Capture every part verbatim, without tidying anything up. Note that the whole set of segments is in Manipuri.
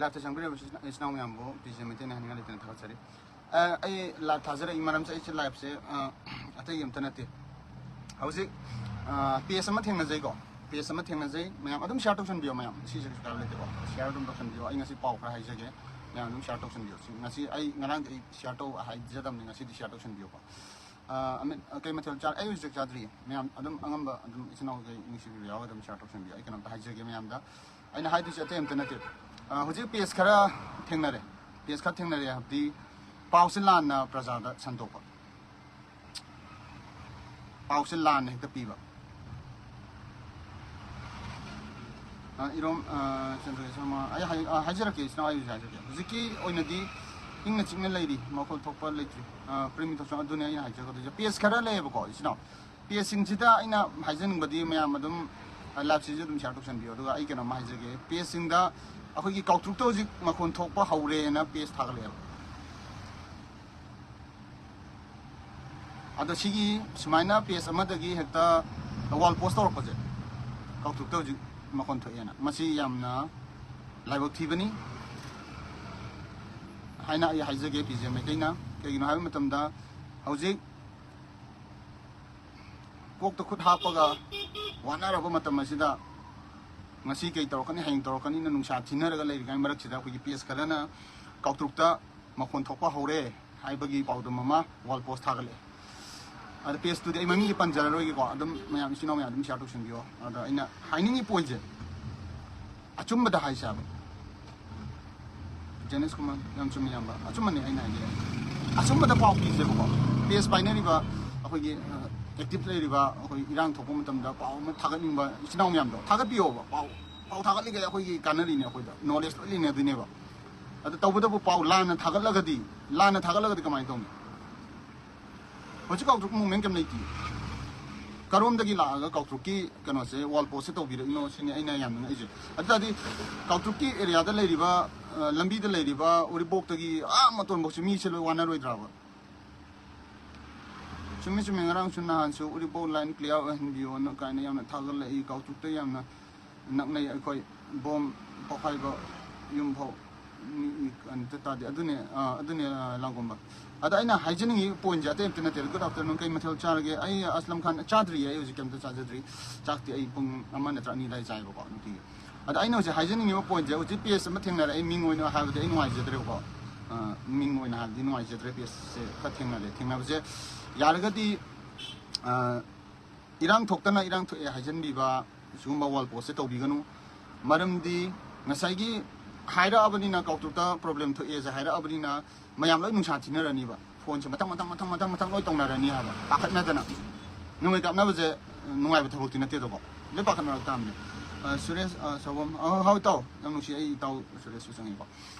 ꯂꯥꯏꯞꯇ ꯆꯪꯕꯤꯔꯕꯁꯨ ꯏꯆꯤꯟ ꯏꯅꯥꯎ ꯃꯌꯥꯝꯕꯨ ꯄꯤ ꯖꯤ ꯑꯦꯝ ꯃꯩꯇꯩꯅ ꯍꯥꯏꯅꯤꯡꯉꯥꯏ ꯂꯩꯇꯅ ꯊꯥꯒꯠꯆꯔꯤ꯫ ꯑ, ꯑꯩ ꯂꯥꯏꯞ ꯊꯥꯖꯔꯛꯏ ꯃꯔꯝꯁꯦ, ꯑꯩꯁꯦ ꯂꯥꯏꯞꯁꯦ, ꯑ, ꯑꯇꯩꯒꯤ ꯑꯝꯇ ꯅꯠꯇꯦ꯫ ꯍꯧꯖꯤꯛ, ꯑ, ꯄꯦꯖ ꯑꯃ ꯊꯦꯡꯅꯖꯩꯀꯣ, ꯄꯦꯖ ꯑꯃ ꯊꯦꯡꯅꯖꯩ꯫ ꯃꯌꯥꯝ ꯑꯗꯨꯝ ꯁꯤꯌꯥꯔ ꯇꯧꯁꯟꯕꯤꯌꯣ, ꯃꯌꯥꯝ ꯁꯤꯁꯦ ꯀꯩꯁꯨ ꯀꯥꯏꯕ ꯂꯩꯇꯦꯀꯣ꯫ ꯁꯤꯌꯥꯔ ꯑꯗꯨꯝ ꯇꯧꯁꯟꯕꯤꯌꯣ꯫ ꯑꯩ ꯉꯁꯤ ꯄꯥꯎ ꯈꯔ ꯍꯥꯏꯖꯒꯦ, ꯃꯌꯥꯝ ꯑꯗꯨꯝ ꯁꯤꯌꯥꯔ ꯇꯧꯁꯟꯕꯤꯌꯣ꯫ ꯁꯤ ꯉꯁꯤ ꯑꯩ ꯉꯔꯥꯡꯗꯤ ꯑꯩ ꯁꯤꯌꯥꯔ ꯇꯧ ꯍꯥꯏꯖꯗꯕꯅꯤ, ꯉꯁꯤꯗꯤ ꯁꯤꯌꯥꯔ ꯇꯧꯁꯟꯕꯤꯌꯣꯀꯣ꯫ ꯑ, ꯑꯃꯤꯠ, ꯑ, ꯀꯩ ꯃꯊꯦꯜ ꯆꯥꯔ? ꯑꯩ ꯍꯧꯖꯤꯛ ꯆꯥꯛ ꯆꯥꯗ꯭ꯔꯤꯌꯦ꯫ ꯃꯌꯥꯝ ꯑꯗꯨꯝ ꯑꯉꯝꯕ ꯑꯗꯨꯝ ꯏꯆꯤꯟ ꯏꯅꯥꯎꯈꯩ ꯅꯨꯡꯁꯤꯕꯤꯕ ꯌꯥꯎꯔꯒ ꯑꯗꯨꯝ ꯁꯤꯌꯥꯔ ꯇꯧꯁꯟꯕꯤꯌꯣ꯫ ꯑꯩ ꯀꯩꯅꯣꯝꯇ ꯍꯥꯏꯖꯒꯦ ꯃꯌꯥꯝꯗ꯫ ꯑꯩꯅ ꯍꯥꯏꯗꯣꯏꯁꯦ ꯑꯇꯩ ꯑꯝꯇ ꯅꯠꯇꯦ꯫ ꯑ, ꯍꯧꯖꯤꯛ ꯄꯦꯖ ꯈꯔ ꯊꯦꯡꯅꯔꯦ꯫ ꯄꯦꯖ ꯈꯔ ꯊꯦꯡꯅꯔꯦ ꯍꯥꯏꯕꯗꯤ ꯄꯥꯎꯁꯦ ꯂꯥꯟꯅ ꯄ꯭ꯔꯖꯥꯗ ꯁꯟꯗꯣꯛꯄ꯫ ꯄꯥꯎꯁꯦ ꯂꯥꯟꯅ ꯍꯦꯛꯇ ꯄꯤꯕ꯫ ꯑ, ꯏꯔꯣꯝ, ꯑ, ꯆꯟꯗ꯭ꯔꯒꯤ ꯁꯔꯃ, ꯑꯩ ꯍꯥꯏ-, ꯑ, ꯍꯥꯏꯖꯔꯛꯀꯦ, ꯏꯆꯤꯟ ꯏꯅꯥꯎ, ꯑꯩ ꯍꯧꯖꯤꯛ ꯍꯥꯏꯖꯔꯛꯀꯦ꯫ ꯍꯧꯖꯤꯛꯀꯤ ꯑꯣꯏꯅꯗꯤ ꯏꯪꯅ ꯆꯤꯛꯅ ꯂꯩꯔꯤ, ꯃꯈꯣꯜ ꯊꯣꯛꯄ ꯂꯩꯇ꯭ꯔꯤ꯫ ꯑ, ꯄ꯭ꯔꯦꯝ ꯃꯤꯊꯣꯏꯁꯪ, ꯑꯗꯨꯅꯦ ꯑꯩꯅ ꯍꯥꯏꯖꯒꯗꯣꯏꯁꯦ꯫ ꯄꯦꯖ ꯈꯔ ꯂꯩꯌꯦꯕꯀꯣ, ꯏꯆꯤꯟ ꯏꯅꯥꯎ꯫ ꯄꯦꯖꯁꯤꯡꯁꯤꯗ ꯑꯩꯅ ꯍꯥꯏꯖꯅꯤꯡꯕꯗꯤ, ꯃꯌꯥꯝ ꯑꯗꯨꯝ, ꯑ, ꯂꯥꯏꯞꯁꯤꯁꯨ ꯑꯗꯨꯝ ꯁꯤꯌꯥꯔ ꯇꯧꯁꯟꯕꯤꯌꯣ꯫ ꯑꯗꯨꯒ ꯑꯩ ꯀꯩꯅꯣꯝꯃ ꯍꯥꯏꯖꯒꯦ, ꯄꯦꯖꯁꯤꯡꯗ ꯑꯩꯈꯣꯏꯒꯤ ꯀꯥꯎꯇ꯭ꯔꯨꯛꯇ ꯍꯧꯖꯤꯛ ꯃꯈꯣꯟ ꯊꯣꯛꯄ ꯍꯧꯔꯦꯅ ꯄꯦꯖ ꯊꯥꯒꯠꯂꯛꯑꯦꯕ꯫ ꯑꯗꯣ ꯁꯤꯒꯤ ꯁꯨꯃꯥꯏꯅ ꯄꯦꯖ ꯑꯃꯗꯒꯤ ꯍꯦꯛꯇ ꯋꯥꯜ ꯄꯣꯁ ꯇꯧꯔꯛꯄꯁꯦ, ꯀꯥꯎꯇ꯭ꯔꯨꯛꯇ ꯍꯧꯖꯤꯛ ꯃꯈꯣꯟ ꯊꯣꯛꯑꯦꯅ, ꯃꯁꯤ ꯌꯥꯝꯅ ꯂꯥꯏꯕꯛ ꯊꯤꯕꯅꯤ ꯍꯥꯏꯅ ꯑꯩ ꯍꯥꯏꯖꯒꯦ, ꯄꯤ ꯖꯤ ꯑꯦꯝ ꯃꯩꯇꯩꯅ꯫ ꯀꯩꯒꯤꯅꯣ ꯍꯥꯏꯕ ꯃꯇꯝꯗ, ꯍꯧꯖꯤꯛ ꯀꯣꯛꯇ ꯈꯨꯠ ꯍꯥꯞꯄꯒ ꯋꯥꯅꯔꯕ ꯃꯇꯝ ꯑꯁꯤꯗ, ꯉꯁꯤ ꯀꯩ ꯇꯧꯔꯛꯀꯅꯤ, ꯍꯌꯦꯡ ꯇꯧꯔꯛꯀꯅꯤꯅ ꯅꯨꯡꯁꯥ ꯊꯤꯟꯅꯔꯒ ꯂꯩꯔꯤꯉꯩ ꯃꯔꯛꯁꯤꯗ, ꯑꯩꯈꯣꯏꯒꯤ ꯄꯦꯖ ꯈꯔꯅ ꯀꯥꯎꯇ꯭ꯔꯨꯛꯇ ꯃꯈꯣꯟ ꯊꯣꯛꯄ ꯍꯧꯔꯦ ꯍꯥꯏꯕꯒꯤ ꯄꯥꯎꯗꯝ ꯑꯃ ꯋꯥꯜ ꯄꯣꯁ ꯊꯥꯒꯠꯂꯛꯑꯦ꯫ ꯑꯗ ꯄꯦꯖꯇꯨꯗꯤ ꯑꯩ ꯃꯃꯤꯡꯗꯤ ꯄꯟꯖꯔꯔꯣꯏꯒꯦꯀꯣ, ꯑꯗꯨꯝ ꯃꯌꯥꯝ ꯏꯆꯤꯟ ꯏꯅꯥꯎ ꯃꯌꯥꯝ ꯑꯗꯨꯝ ꯁꯤꯌꯥꯔ ꯇꯧꯁꯟꯕꯤꯌꯣ꯫ ꯑꯗ ꯑꯩꯅ ꯍꯥꯏꯅꯤꯡꯉꯤ ꯄꯣꯏꯟꯁꯦ, ꯑꯆꯨꯝꯕꯗ ꯍꯥꯏꯁꯦ ꯍꯥꯏꯕ꯫ ꯖꯦꯅꯤꯁ ꯀꯨꯃꯥꯔ, ꯌꯥꯝ ꯆꯨꯝꯃꯤ ꯏꯌꯥꯝꯕ, ꯑꯆꯨꯝꯕꯅꯦ ꯑꯩꯅ ꯍꯥꯏꯁꯦ꯫ ꯑꯆꯨꯝꯕꯗ ꯄꯥꯎ ꯄꯤꯁꯦꯕꯀꯣ꯫ ꯄꯦꯖ ꯄꯥꯏꯅꯔꯤꯕ ꯑꯩꯈꯣꯏꯒꯤ, ꯑ, ꯑꯦꯛꯇꯤꯚ ꯂꯩꯔꯤꯕ, ꯑꯩꯈꯣꯏ ꯏꯔꯥꯡ ꯊꯣꯛꯄ ꯃꯇꯝꯗ ꯄꯥꯎ ꯑꯃ ꯊꯥꯒꯠꯅꯤꯡꯕ ꯏꯆꯤꯟ ꯏꯅꯥꯎ ꯃꯌꯥꯝꯗꯣ ꯊꯥꯒꯠꯄꯤꯌꯣꯕ꯫ ꯄꯥꯎ, ꯄꯥꯎ ꯊꯥꯒꯠꯂꯤꯈꯩ ꯑꯩꯈꯣꯏꯒꯤ ꯀꯥꯟꯅꯔꯤꯅꯦ, ꯑꯩꯈꯣꯏꯗ ꯅꯣꯂꯦꯖ ꯂꯣꯏ ꯂꯩꯅꯗꯣꯏꯅꯦꯕ꯫ ꯑꯗꯨ ꯇꯧꯕꯇꯕꯨ ꯄꯥꯎ ꯂꯥꯟꯅ ꯊꯥꯒꯠꯂꯒꯗꯤ, ꯂꯥꯟꯅ ꯊꯥꯒꯠꯂꯒꯗꯤ ꯀꯃꯥꯏꯅ ꯇꯧꯅꯤ? ꯍꯧꯖꯤꯛ ꯀꯥꯎꯇ꯭ꯔꯨꯛ ꯃꯨꯞꯃꯦꯟ ꯀꯩꯝ ꯂꯩꯇꯦ꯫ ꯀꯔꯣꯝꯗꯒꯤ ꯂꯥꯛꯑꯒ ꯀꯥꯎꯇ꯭ꯔꯨꯛꯀꯤ ꯀꯩꯅꯣꯁꯦ, ꯋꯥꯜ ꯄꯣꯁꯁꯦ ꯇꯧꯕꯤꯔꯛꯏꯅꯣ ꯁꯤꯅꯤ ꯑꯩꯅ ꯌꯥꯝꯅ ꯉꯛꯏꯁꯦ꯫ ꯑꯗꯨ ꯇꯥꯔꯗꯤ ꯀꯥꯎꯇ꯭ꯔꯨꯛꯀꯤ ꯑꯦꯔꯤꯌꯥꯗ ꯂꯩꯔꯤꯕ, ꯑ, ꯂꯝꯕꯤꯗ ꯂꯩꯔꯤꯕ ꯎꯔꯤꯄꯣꯛꯇꯒꯤ ꯑꯥ ꯃꯇꯣꯟꯐꯥꯎꯁꯦ ꯃꯤꯁꯦ ꯂꯣꯏ ꯋꯥꯅꯔꯣꯏꯗ꯭ꯔꯕ? ꯆꯨꯝꯃꯤ, ꯆꯨꯝꯃꯤ, ꯉꯔꯥꯡꯁꯨ ꯅꯍꯥꯟꯁꯨ ꯎꯔꯤꯄꯣꯛ ꯂꯥꯏꯟ ꯀ꯭ꯂꯤꯌꯥꯔ ꯑꯣꯏꯍꯟꯕꯤꯌꯣꯅ ꯀꯥꯏꯅ ꯌꯥꯝꯅ ꯊꯥꯒꯠꯂꯛꯏ꯫ ꯀꯥꯎꯇ꯭ꯔꯨꯛꯇ ꯌꯥꯝꯅ ꯅꯛꯅꯩ ꯑꯩꯈꯣꯏ꯫ ꯕꯣꯝ ꯄꯣꯈꯥꯏꯕ ꯌꯨꯝ ꯐꯥꯎ ꯃꯤ, ꯃꯤ ꯑꯝꯇ ꯇꯥꯗꯦ꯫ ꯑꯗꯨꯅꯦ, ꯑ, ꯑꯗꯨꯅꯦ, ꯑ, ꯂꯥꯡꯒꯣꯝꯕ꯫ ꯑꯗ ꯑꯩꯅ ꯍꯥꯏꯖꯅꯤꯡꯉꯤ ꯄꯣꯏꯟꯁꯦ ꯑꯇꯩ ꯑꯝꯇ ꯅꯠꯇꯦ꯫ "Good afternoon, ꯀꯩ ꯃꯊꯦꯜ ꯆꯥꯔꯒꯦ?" ꯑꯩ ꯑꯁꯂꯝ ꯈꯥꯟ ꯆꯥꯗ꯭ꯔꯤꯌꯦ, ꯑꯩ ꯍꯧꯖꯤꯛ ꯀꯩꯝꯇ ꯆꯥꯖꯗ꯭ꯔꯤ꯫ ꯆꯥꯛꯇꯤ ꯑꯩ ꯄꯨꯡ ꯑꯃ ꯅꯠꯇ꯭ꯔ ꯑꯅꯤ ꯑꯗꯨꯋꯥꯏ ꯆꯥꯏꯕꯀꯣ, ꯅꯨꯡꯇꯤꯒꯤ꯫ ꯑꯗ ꯑꯩꯅ ꯍꯧꯖꯤꯛ ꯍꯥꯏꯖꯅꯤꯡꯉꯤꯕ ꯄꯣꯏꯟꯁꯦ, ꯍꯧꯖꯤꯛ ꯄꯦꯖ ꯑꯃ ꯊꯦꯡꯅꯔꯦ, ꯑꯩ ꯃꯤꯡ ꯑꯣꯏꯅ ꯍꯥꯏꯕꯗꯤ ꯑꯩ ꯅꯨꯡꯉꯥꯏꯖꯗ꯭ꯔꯦꯕꯀꯣ꯫ ꯑ, ꯃꯤꯡ ꯑꯣꯏꯅ ꯍꯥꯏꯕꯗꯤ ꯅꯨꯡꯉꯥꯏꯖꯗ꯭ꯔꯦ, ꯄꯦꯖꯁꯦ ꯈꯔ ꯊꯦꯡꯅꯔꯦ꯫ ꯊꯦꯡꯅꯕꯁꯦ ꯌꯥꯔꯒꯗꯤ, ꯑ, ꯏꯔꯥꯡ ꯊꯣꯛꯇꯅ ꯏꯔꯥꯡ ꯊꯣꯛꯑꯦ ꯍꯥꯏꯖꯟꯕꯤꯕ, ꯁꯤꯒꯨꯝꯕ ꯋꯥꯜ ꯄꯣꯁꯁꯦ ꯇꯧꯕꯤꯒꯅꯨ꯫ ꯃꯔꯝꯗꯤ ꯉꯁꯥꯏꯒꯤ ꯍꯥꯏꯔꯛꯑꯕꯅꯤꯅ, ꯀꯥꯎꯇ꯭ꯔꯨꯛꯇ ꯄ꯭ꯔꯣꯕ꯭ꯂꯦꯝ ꯊꯣꯛꯑꯦꯁꯦ ꯍꯥꯏꯔꯛꯑꯕꯅꯤꯅ, ꯃꯌꯥꯝ ꯂꯣꯏ ꯅꯨꯡꯁꯥ ꯊꯤꯅꯔꯅꯤꯕ꯫ ꯐꯣꯟꯁꯦ ꯃꯊꯪ, ꯃꯊꯪ, ꯃꯊꯪ, ꯃꯊꯪ, ꯃꯊꯪ ꯂꯣꯏ ꯇꯧꯅꯔꯅꯤ ꯍꯥꯏꯕ, ꯄꯥꯈꯠꯅꯗꯅ꯫ ꯅꯣꯡꯃꯩ ꯀꯥꯞꯅꯕꯁꯦ ꯅꯨꯡꯉꯥꯏꯕ ꯊꯕꯛꯇꯤ ꯅꯠꯇꯦꯗꯀꯣ, ꯂꯣꯏ ꯄꯥꯈꯠꯅꯔꯛ ꯇꯥꯕꯅꯦ꯫ ꯑ, ꯁꯨꯔꯦꯁ, ꯑ, ꯁꯥꯎꯕꯝ, ꯑ, ꯍꯥꯎ, ꯏꯇꯥꯎ, ꯌꯥꯝ ꯅꯨꯡꯁꯤ, ꯑꯩ ꯏꯇꯥꯎ ꯁꯨꯔꯦꯁꯁꯨ ꯆꯪꯉꯤꯀꯣ꯫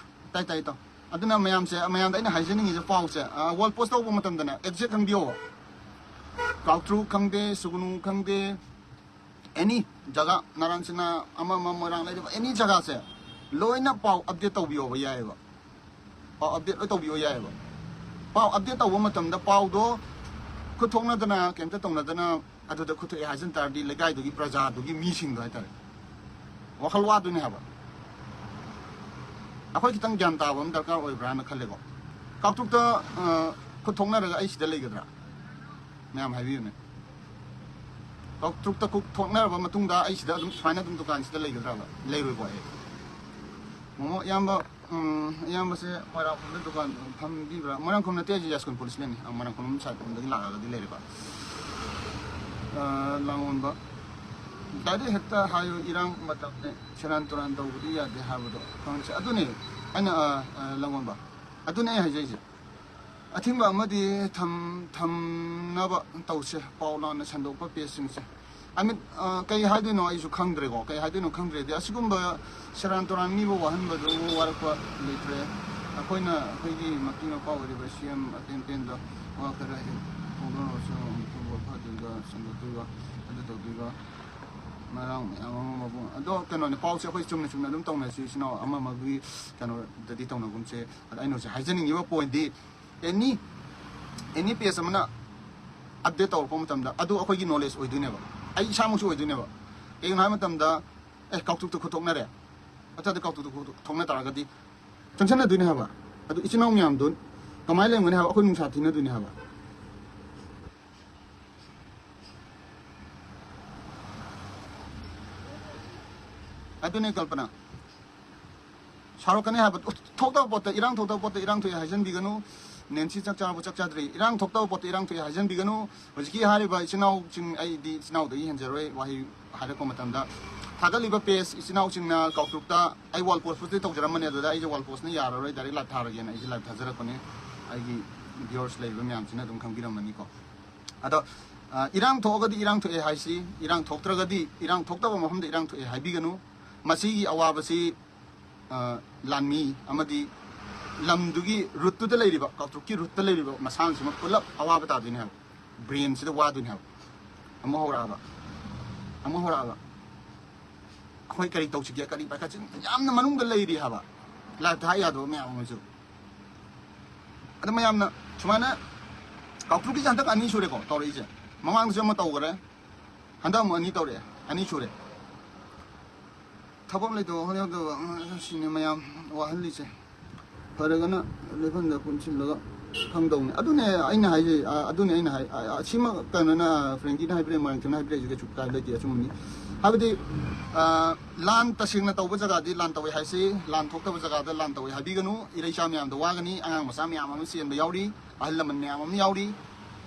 ꯇꯥꯏ, ꯇꯥꯏ, ꯏꯇꯥꯎ꯫ ꯑꯗꯨꯅ ꯃꯌꯥꯝꯁꯦ, ꯃꯌꯥꯝꯗ ꯑꯩꯅ ꯍꯥꯏꯖꯅꯤꯡꯉꯤꯁꯦ, ꯄꯥꯎꯁꯦ, ꯑ, ꯋꯥꯜ ꯄꯣꯁ ꯇꯧꯕ ꯃꯇꯝꯗꯅꯦ, ꯑꯦꯛꯖꯦꯛ ꯈꯪꯕꯤꯌꯣꯕ꯫ ꯀꯥꯎꯇ꯭ꯔꯨ ꯈꯪꯗꯦ, ꯁꯨꯒꯨꯅꯨ ꯈꯪꯗꯦ, ꯑꯦꯅꯤ ꯖꯒꯥ, ꯅꯥꯔꯥꯟ ꯁꯤꯅꯥ, ꯑꯃ ꯑꯃ ꯃꯣꯏꯔꯥꯡ ꯂꯩꯔꯤꯕ ꯑꯦꯅꯤ ꯖꯒꯥꯁꯦ, ꯂꯣꯏꯅ ꯄꯥꯎ ꯑꯞꯗꯦꯠ ꯇꯧꯕꯤꯌꯣꯕ ꯌꯥꯏꯑꯕ꯫ ꯄꯥꯎ ꯑꯞꯗꯦꯠ ꯂꯣꯏ ꯇꯧꯕꯤꯌꯣ ꯌꯥꯏꯑꯕ꯫ ꯄꯥꯎ ꯑꯞꯗꯦꯠ ꯇꯧꯕ ꯃꯇꯝꯗ ꯄꯥꯎꯗꯣ ꯈꯨꯠ ꯊꯣꯛꯅꯗꯅ, ꯀꯩꯝꯇ ꯇꯧꯅꯗꯅ ꯑꯗꯨꯗ ꯈꯨꯠ ꯊꯣꯛꯑꯦ ꯍꯥꯏꯖꯟ ꯇꯥꯔꯗꯤ, ꯂꯩꯀꯥꯏꯗꯨꯒꯤ ꯄ꯭ꯔꯖꯥꯗꯨꯒꯤ ꯃꯤꯁꯤꯡꯗꯣ ꯍꯥꯏꯇꯥꯔꯦ, ꯋꯥꯈꯜ ꯋꯥꯗꯣꯏꯅꯦ ꯍꯥꯏꯕ꯫ ꯑꯩꯈꯣꯏ ꯈꯤꯇꯪ ꯒ꯭ꯌꯥꯟ ꯇꯥꯕ ꯑꯃ ꯗꯔꯀꯥꯔ ꯑꯣꯏꯕ꯭ꯔꯥꯅ ꯈꯜꯂꯦꯀꯣ꯫ ꯀꯥꯎꯇ꯭ꯔꯨꯛꯇ, ꯑ, ꯈꯨꯠ ꯊꯣꯛꯅꯔꯒ ꯑꯩ ꯁꯤꯗ ꯂꯩꯒꯗ꯭ꯔꯥ? ꯃꯌꯥꯝ ꯍꯥꯏꯕꯤꯌꯨꯅꯦ꯫ ꯀꯥꯎꯇ꯭ꯔꯨꯛꯇ ꯈꯨꯠ ꯊꯣꯛꯅꯔꯕ ꯃꯇꯨꯡꯗ ꯑꯩ ꯁꯤꯗ ꯑꯗꯨꯝ ꯁꯨꯃꯥꯏꯅ ꯑꯗꯨꯝ ꯗꯨꯀꯥꯟꯁꯤꯗ ꯂꯩꯒꯗ꯭ꯔꯕ? ꯂꯩꯔꯣꯏꯀꯣ ꯑꯩ꯫ ꯃꯣꯃꯣ ꯏꯌꯥꯝꯕ, ꯎꯝ, ꯏꯌꯥꯝꯕꯁꯦ ꯃꯣꯏꯔꯥꯡꯈꯣꯝꯗ ꯗꯨꯀꯥꯟ ꯐꯝꯕꯤꯕ꯭ꯔꯥ? ꯃꯣꯏꯔꯥꯡꯈꯣꯝ ꯅꯠꯇꯦ, ꯑꯩꯁꯦ ꯌꯥꯏꯁ꯭ꯀꯨꯜ ꯄꯨꯂꯤꯁ ꯂꯦꯟꯅꯤ꯫ ꯑ, ꯃꯣꯏꯔꯥꯡꯈꯣꯝ ꯁꯥꯏꯠ ꯂꯣꯝꯗꯒꯤ ꯂꯥꯛꯑꯒꯗꯤ ꯂꯩꯔꯦꯀꯣ꯫ ꯑ, ꯂꯥꯡꯑꯣꯟꯕ꯫ ꯗꯥꯏꯔꯦꯛ ꯍꯦꯛꯇ ꯍꯥꯏꯌꯨ, ꯏꯔꯥꯡ ꯃꯇꯝꯅꯦ, ꯁꯦꯔꯥꯟ ꯇꯨꯔꯥꯟ ꯇꯧꯕꯗꯤ ꯌꯥꯗꯦ ꯍꯥꯏꯕꯗꯣ ꯈꯪꯁꯦ꯫ ꯑꯗꯨꯅꯦ ꯑꯩꯅ, ꯑ, ꯑ, ꯂꯥꯡꯑꯣꯟꯕ꯫ ꯑꯗꯨꯅꯦ ꯑꯩ ꯍꯥꯏꯖꯩꯁꯦ꯫ ꯑꯊꯤꯡꯕ ꯑꯃꯗꯤ ꯊꯝ-, ꯊꯝꯅꯕ ꯇꯧꯁꯦ, ꯄꯥꯎ ꯂꯥꯟꯅ ꯁꯟꯗꯣꯛꯄ ꯄꯦꯖꯁꯤꯡꯁꯦ꯫ ꯑꯃꯤꯠ, ꯑ, ꯀꯩ ꯍꯥꯏꯗꯣꯏꯅꯣ ꯑꯩꯁꯨ ꯈꯪꯗ꯭ꯔꯦꯀꯣ, ꯀꯩ ꯍꯥꯏꯗꯣꯏꯅꯣ ꯈꯪꯗ꯭ꯔꯦꯗꯤ, ꯑꯁꯤꯒꯨꯝꯕ ꯁꯦꯔꯥꯟ ꯇꯨꯔꯥꯟ ꯃꯤꯕꯨ ꯋꯥꯍꯟꯕꯗꯨ ꯋꯥꯔꯛꯄ ꯂꯩꯇ꯭ꯔꯦ꯫ ꯑꯩꯈꯣꯏꯅ ꯑꯩꯈꯣꯏꯒꯤ ꯃꯄꯤ ꯃꯄꯥ ꯑꯣꯏꯔꯤꯕ ꯁꯤ ꯑꯦꯝ ꯑꯇꯦꯟ ꯇꯦꯟꯗ ꯋꯥ ꯈꯔ ꯍꯦꯛ ꯐꯣꯡꯗꯣꯔꯛꯑꯁꯨ, ꯑꯃꯨꯛꯇꯪ ꯐꯗꯣꯏꯕ, ꯁꯟꯗꯣꯛꯇꯣꯏꯕ, ꯑꯗꯨ ꯇꯧꯗꯣꯏꯕ, ꯃꯔꯥꯡ ꯃꯌꯥꯝ ꯑꯃ ꯃꯕꯨꯡ꯫ ꯑꯗꯣ ꯀꯩꯅꯣꯅꯦ, ꯄꯥꯎꯁꯦ ꯑꯩꯈꯣꯏ ꯆꯨꯝꯅ ꯆꯨꯝꯅ ꯑꯗꯨꯝ ꯇꯧꯅꯁꯤ, ꯏꯆꯤꯟ ꯏꯅꯥꯎ ꯑꯃ ꯑꯃꯒꯤ ꯀꯩꯅꯣꯗꯗꯤ ꯇꯧꯅꯒꯨꯝꯁꯦ꯫ ꯑꯗ ꯑꯩꯅ ꯍꯧꯖꯤꯛ ꯍꯥꯏꯖꯅꯤꯡꯉꯤꯕ ꯄꯣꯏꯟꯗꯤ, ꯑꯦꯅꯤ, ꯑꯦꯅꯤ ꯄꯦꯖ ꯑꯃꯅ ꯑꯞꯗꯦꯠ ꯇꯧꯔꯛꯄ ꯃꯇꯝꯗ ꯑꯗꯨ ꯑꯩꯈꯣꯏꯒꯤ ꯅꯣꯂꯦꯖ ꯑꯣꯏꯗꯣꯏꯅꯦꯕ, ꯑꯩ ꯏꯁꯥꯃꯛꯁꯨ ꯑꯣꯏꯗꯣꯏꯅꯦꯕ꯫ ꯀꯩꯒꯤꯅꯣ ꯍꯥꯏꯕ ꯃꯇꯝꯗ, ꯑꯦ, ꯀꯥꯎꯇ꯭ꯔꯨꯛꯇ ꯈꯨꯠꯊꯣꯛꯅꯔꯦ, ꯆꯠꯇ ꯀꯥꯎꯊꯣꯛ ꯊꯣꯛꯅ ꯇꯥꯔꯒꯗꯤ ꯆꯪꯁꯟꯅꯗꯣꯏꯅꯦ ꯍꯥꯏꯕ꯫ ꯑꯗꯨ ꯏꯆꯤꯟ ꯏꯅꯥꯎ ꯃꯌꯥꯝꯗꯣ ꯀꯃꯥꯏꯅ ꯂꯩꯔꯝꯒꯅꯤ ꯍꯥꯏꯕ? ꯑꯩꯈꯣꯏ ꯅꯨꯡꯁꯥ ꯊꯤꯅꯗꯣꯏꯅꯦ ꯍꯥꯏꯕ꯫ ꯑꯗꯨꯅꯦ ꯀꯜꯄꯅꯥ꯫ ꯁꯥꯎꯔꯛꯀꯅꯤ ꯍꯥꯏꯕ꯫ ꯊꯣꯛꯇꯕ ꯄꯣꯠꯇ ꯏꯔꯥꯡ, ꯊꯣꯛꯇꯕ ꯄꯣꯠꯇ ꯏꯔꯥꯡ ꯊꯣꯛꯑꯦ ꯍꯥꯏꯖꯟꯕꯤꯒꯅꯨ꯫ ꯅꯦꯟꯁꯤ ꯆꯥꯛ ꯆꯥꯔꯕ ꯆꯥꯛ ꯆꯥꯗ꯭ꯔꯤ, ꯏꯔꯥꯡ ꯊꯣꯛꯇꯕ ꯄꯣꯠꯇ ꯏꯔꯥꯡ ꯊꯣꯛꯑꯦ ꯍꯥꯏꯖꯟꯕꯤꯒꯅꯨ꯫ ꯍꯧꯖꯤꯛꯀꯤ ꯍꯥꯏꯔꯤꯕ ꯏꯆꯤꯟ ꯏꯅꯥꯎꯁꯤꯡ, ꯑꯩꯗꯤ ꯏꯆꯤꯟ ꯏꯅꯥꯎꯗꯒꯤ ꯍꯦꯟꯖꯔꯣꯏ ꯋꯥꯍꯩ ꯍꯥꯏꯔꯛꯄ ꯃꯇꯝꯗ꯫ ꯊꯥꯒꯠꯂꯤꯕ ꯄꯦꯖ ꯏꯆꯤꯟ ꯏꯅꯥꯎꯁꯤꯡꯅ ꯀꯥꯎꯇ꯭ꯔꯨꯛꯇ ꯑꯩ ꯋꯥꯜ ꯄꯣꯁꯄꯨꯗꯤ ꯇꯧꯖꯔꯝꯕꯅꯦ, ꯑꯗꯨꯗ ꯑꯩꯁꯦ ꯋꯥꯜ ꯄꯣꯁꯅ ꯌꯥꯔꯔꯣꯏ, ꯗꯥꯏꯔꯦꯛ ꯂꯥꯏꯚ ꯊꯥꯔꯒꯦꯅ ꯑꯩꯁꯦ ꯂꯥꯏꯚ ꯊꯥꯖꯔꯛꯄꯅꯦ꯫ ꯑꯩꯒꯤ ꯚ꯭ꯌꯨꯋꯔꯁ ꯂꯩꯔꯤꯕ ꯃꯌꯥꯝꯁꯤꯅ ꯑꯗꯨꯝ ꯈꯪꯕꯤꯔꯝꯃꯅꯤꯀꯣ꯫ ꯑꯗꯣ, ꯑ, ꯏꯔꯥꯡ ꯊꯣꯛꯑꯒꯗꯤ ꯏꯔꯥꯡ ꯊꯣꯛꯑꯦ ꯍꯥꯏꯁꯤ, ꯏꯔꯥꯡ ꯊꯣꯛꯇ꯭ꯔꯒꯗꯤ, ꯏꯔꯥꯡ ꯊꯣꯛꯇꯕ ꯃꯐꯝꯗ ꯏꯔꯥꯡ ꯊꯣꯛꯑꯦ ꯍꯥꯏꯕꯤꯒꯅꯨ꯫ ꯃꯁꯤꯒꯤ ꯑꯋꯥꯕꯁꯤ, ꯑ, ꯂꯥꯟꯃꯤ ꯑꯃꯗꯤ ꯂꯝꯗꯨꯒꯤ ꯔꯨꯠꯇꯨꯗ ꯂꯩꯔꯤꯕ, ꯀꯥꯎꯇ꯭ꯔꯨꯛꯀꯤ ꯔꯨꯠꯇ ꯂꯩꯔꯤꯕ ꯃꯁꯥꯁꯤꯃ ꯄꯨꯂꯞ ꯑꯋꯥꯕ ꯇꯥꯗꯣꯏꯅꯦ ꯍꯥꯏꯕ꯫ ꯕ꯭ꯔꯦꯟꯁꯤꯗ ꯋꯥꯗꯣꯏꯅꯦ ꯍꯥꯏꯕ꯫ ꯑꯃꯨꯛ ꯍꯧꯔꯛꯑꯕ꯫ ꯑꯃꯨꯛ ꯍꯧꯔꯛꯑꯕ꯫ ꯑꯩꯈꯣꯏ ꯀꯔꯤ ꯇꯧꯁꯤꯒꯦ, ꯀꯔꯤ ꯄꯥꯏꯈꯠꯁꯤ, ꯌꯥꯝꯅ ꯃꯅꯨꯡꯗ ꯂꯩꯔꯤ ꯍꯥꯏꯕ꯫ ꯂꯥꯏꯐꯇ ꯍꯥꯏ ꯌꯥꯗꯕ ꯃꯌꯥꯝ ꯑꯃꯁꯨ꯫ ꯑꯗꯣ ꯃꯌꯥꯝꯅ ꯁꯨꯃꯥꯏꯅ ꯀꯥꯎꯇ꯭ꯔꯨꯛꯀꯤꯁꯦ ꯍꯟꯗꯛ ꯑꯅꯤ ꯁꯨꯔꯦꯀꯣ ꯇꯧꯔꯛꯏꯁꯦ꯫ ꯃꯃꯥꯡꯗꯁꯨ ꯑꯃ ꯇꯧꯈꯔꯦ, ꯍꯟꯗꯛ ꯑꯃꯨꯛ ꯑꯅꯤ ꯇꯧꯔꯛꯑꯦ, ꯑꯅꯤ ꯁꯨꯔꯦ꯫ ꯊꯕꯛ ꯂꯩꯇꯕ, ꯋꯥꯈꯜ ꯌꯥꯎꯗꯕ, ꯎꯝ, ꯁꯤꯅꯤ ꯃꯌꯥꯝ ꯋꯥꯍꯜꯂꯤꯁꯦ꯫ ꯐꯔꯒꯅ ꯂꯩꯐꯝꯗ ꯄꯨꯟꯁꯤꯜꯂꯒ ꯈꯪꯗꯧꯅꯤ꯫ ꯑꯗꯨꯅꯦ ꯑꯩꯅ ꯍꯥꯏꯖꯩ, ꯑ, ꯑꯗꯨꯅꯦ ꯑꯩꯅ ꯍꯥꯏ-, ꯑ, ꯑ, ꯁꯤꯃ ꯀꯩꯅꯣꯅ, ꯐ꯭ꯔꯦꯡꯀꯤꯅ ꯍꯥꯏꯕꯤꯔꯦ, ꯃꯣꯏꯔꯥꯡꯊꯦꯝꯅ ꯍꯥꯏꯕꯤꯔꯦ, ꯑꯩꯁꯨ ꯀꯩꯁꯨ ꯀꯥꯏꯕ ꯂꯩꯇꯦ, ꯑꯆꯨꯝꯕꯅꯤ꯫ ꯍꯥꯏꯕꯗꯤ, ꯑ, ꯂꯥꯟ ꯇꯁꯦꯡꯅ ꯇꯧꯕ ꯖꯒꯥꯗꯤ ꯂꯥꯟ ꯇꯧꯋꯦ ꯍꯥꯏꯁꯤ, ꯂꯥꯟ ꯊꯣꯛꯇꯕ ꯖꯒꯥꯗ ꯂꯥꯟ ꯇꯧꯋꯦ ꯍꯥꯏꯕꯤꯒꯅꯨ꯫ ꯏꯔꯩꯆꯥ ꯃꯌꯥꯝꯗ ꯋꯥꯒꯅꯤ, ꯑꯉꯥꯡ ꯃꯆꯥ ꯃꯌꯥꯝ ꯑꯃ ꯆꯦꯟꯕ ꯌꯥꯎꯔꯤ, ꯑꯍꯜ ꯂꯃꯟ ꯃꯌꯥꯝ ꯑꯃ ꯌꯥꯎꯔꯤ꯫